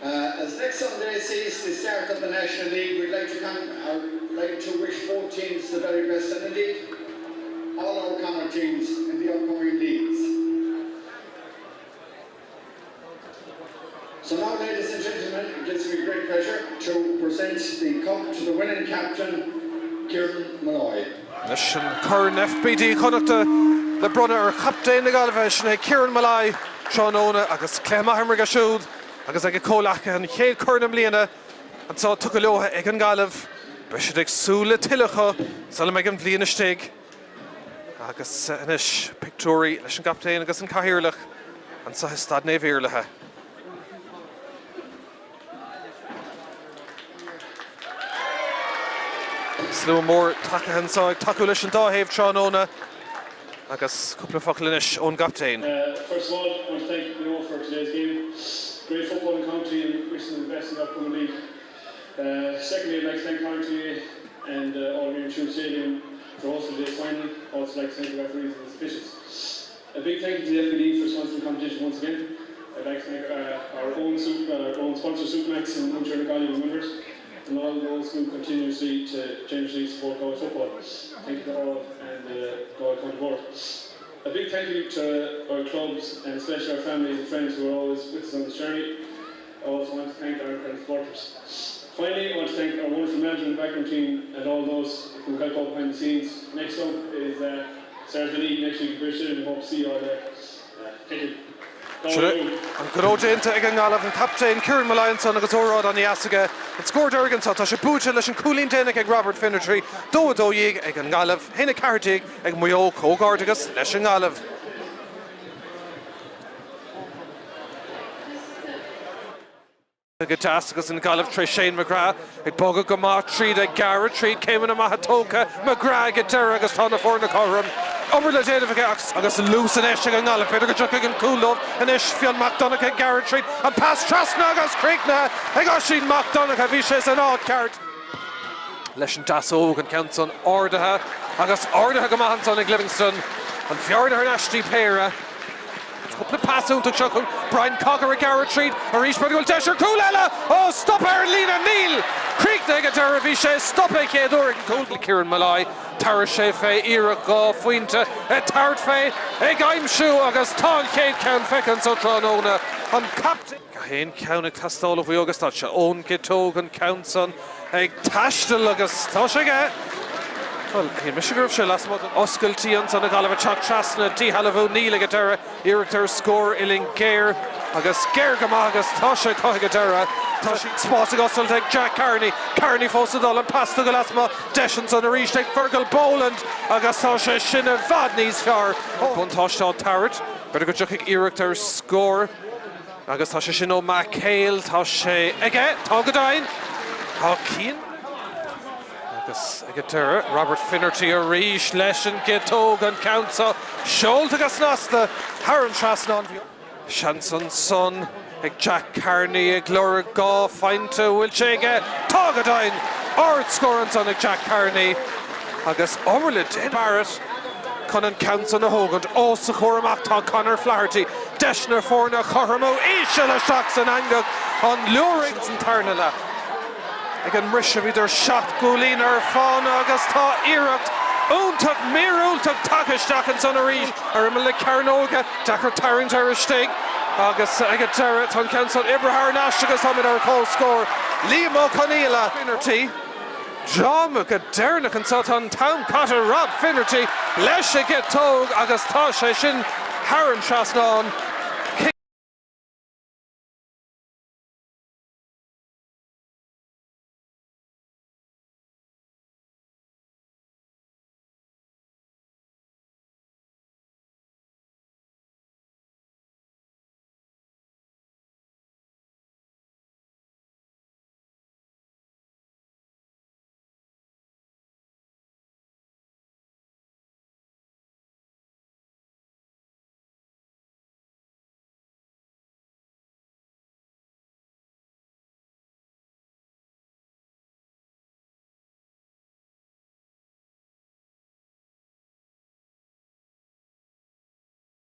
Uh, as next Sunday sees the start of the National League, we'd like to, uh, like to wish both teams the very best and indeed all our Connacht teams in the upcoming leagues. So now, ladies and gentlemen, it gives me great pleasure to present the cup to the winning captain, Kieran Molloy. Anois an Corn FBD Chonnachta le bronnadh ar chaptaen na Gaillimhe, sin é Kieran Molloy tráthnóna agus cluiche maith imeartha aige siúd agus ag a chomhleacaithe an chéad chorn i mbliana anseo tugtha leo ag an nGaillimh. Beidh siad ag súil le tuilleadh acu sula mbeidh an bhliain istigh. Agus anois pictiúirí leis an gcaptaen agus an cathaoirleach anseo i Staid Naomh Iarlaithe. Slua mór tacaithe anseo ag tacú leis an dá thaobh tráthnóna agus cúpla focal anois ón gcaptaen. First of all, I want to thank Mayo for today's game. Great football in county and wish them the best in the upcoming league. Secondly, I'd like to thank Connacht GAA and all here in Tuam Stadium for hosting today's final. Also like to thank the referees and the officials. A big thank you to the FBD for sponsoring the competition once again. I'd like to thank uh, our own, super, our own sponsor Supermax and Muncher Gallium and Winders and all those who continuously to generously support Galway football. Thank you to all and the Galway County Board. A big thank you to our clubs and especially our families and friends who are always with us on this journey. I also want to thank our incredible supporters. Finally, I want to thank our wonderful management backroom team and all those who help out behind the scenes. Next up is uh, Start the league next week in British and hope to see you all there. Uh, thank you. An gnó déanta ag an nGaillimh, an captaen Kieran Molloy ansan agus óráid an-dheas aige. An scór deiridh anseo, tá sé buaite leis an cúilín déanach ag Robert Finnerty, 2 12 ag an nGaillimh, 1 14 ag Maigh Eo, comhghairdeachas leis an nGaillimh. Go deas agus an Ghaillimh tré Shane McGrath ag bogadh go maith tríd ag gearradh tríd céimeanna maithe tógtha McGrath ag an deireadh agus tá na foirne cothrom. Obair le déanamh aige ach agus luas anois ag an nGaillimh. B'fhéidir go dtiocfaidh an cúl dóibh anois. Fionn Mac Donncha ag gearradh tríd an pas trasna agus críochnaithe ag Oisín Mac Donncha. Bhí sé san áit ceart. Leis an deasóg, an ceann san ardaithe agus ardaithe go maith ansan ag Livingstone. An bhearna thar n-ais dtí péire. Cúpla pas iontach seo chun Brian Cogger ag gearradh tríd arís b'fhéidir go bhfuil deis ar chúl eile! Ó, stoptha ar an líne! Níl! Críochnaithe ag an deireadh, bhí sé stoptha an chéad uair ag an gcúl. Kieran Molloy, tabharfaidh sé fé iarracht 2 phointe ag tabhairt fé, ag aimsiú agus tá an chéad cheann feicthe anso tráthnóna. An captaen. Aon cheann ag teastáil ó Mhaigh Eo agus tá sé ón gciotóg an ceann san ag taisteal agus tá sé aige. Bhuel, shíl mise go raibh sé lasmuigh den oscailtí ansan, an Ghaillimh ag teacht trasna, díshealbhú, níl ag an deireadh, iarracht ar scór uillinn géar. agus géar go maith agus tá sé acu ag an deireadh. Tá spás ag oscailt ag Jack Carney. Carney fós ag dul, an pas tugtha lasmuigh, deis ansan arís ag Fergal Boland agus tá sé sin i bhfad níos fearr. Buntáiste á tabhairt, b'fhéidir go dtiocfaidh iarracht ar scór agus tá sé sin ó McHale, tá sé aige, tá go deimhin, tá Cian. Agus ag an deireadh, Robert Finnerty arís leis an gciotóg, an ceann seo seolta go snasta thar an trasnán. Bhí seans ansan ag Jack Carney ag lorg 2 phointe, bhfuil sé aige? Tá go deimhin! Ardscór ansan ag Jack Carney agus obair le déanamh. Barrett chun an ceann san a thógaint. Os a chomhair amach tá Conor Flaherty. Deis na foirne a chothromú. Íseal isteach san eangach. An leor san tarna leath. Ag an mbriseadh bhíodar 7 gcúilín ar fána agus tá iarracht iontach míorúilteach tagtha isteach ansan arís ar imeall na cearnóige. Deacair tarraingt air istigh agus ag an deireadh tá an ceann san oibrithe thar n-ais agus táimid ar comhscór. Liam Ó Conaola. Finnerty. Dráma go deireanach anseo. Tá an t-am caite. Rob Finnerty leis an gciotóg agus tá sé sin thar an trasnán.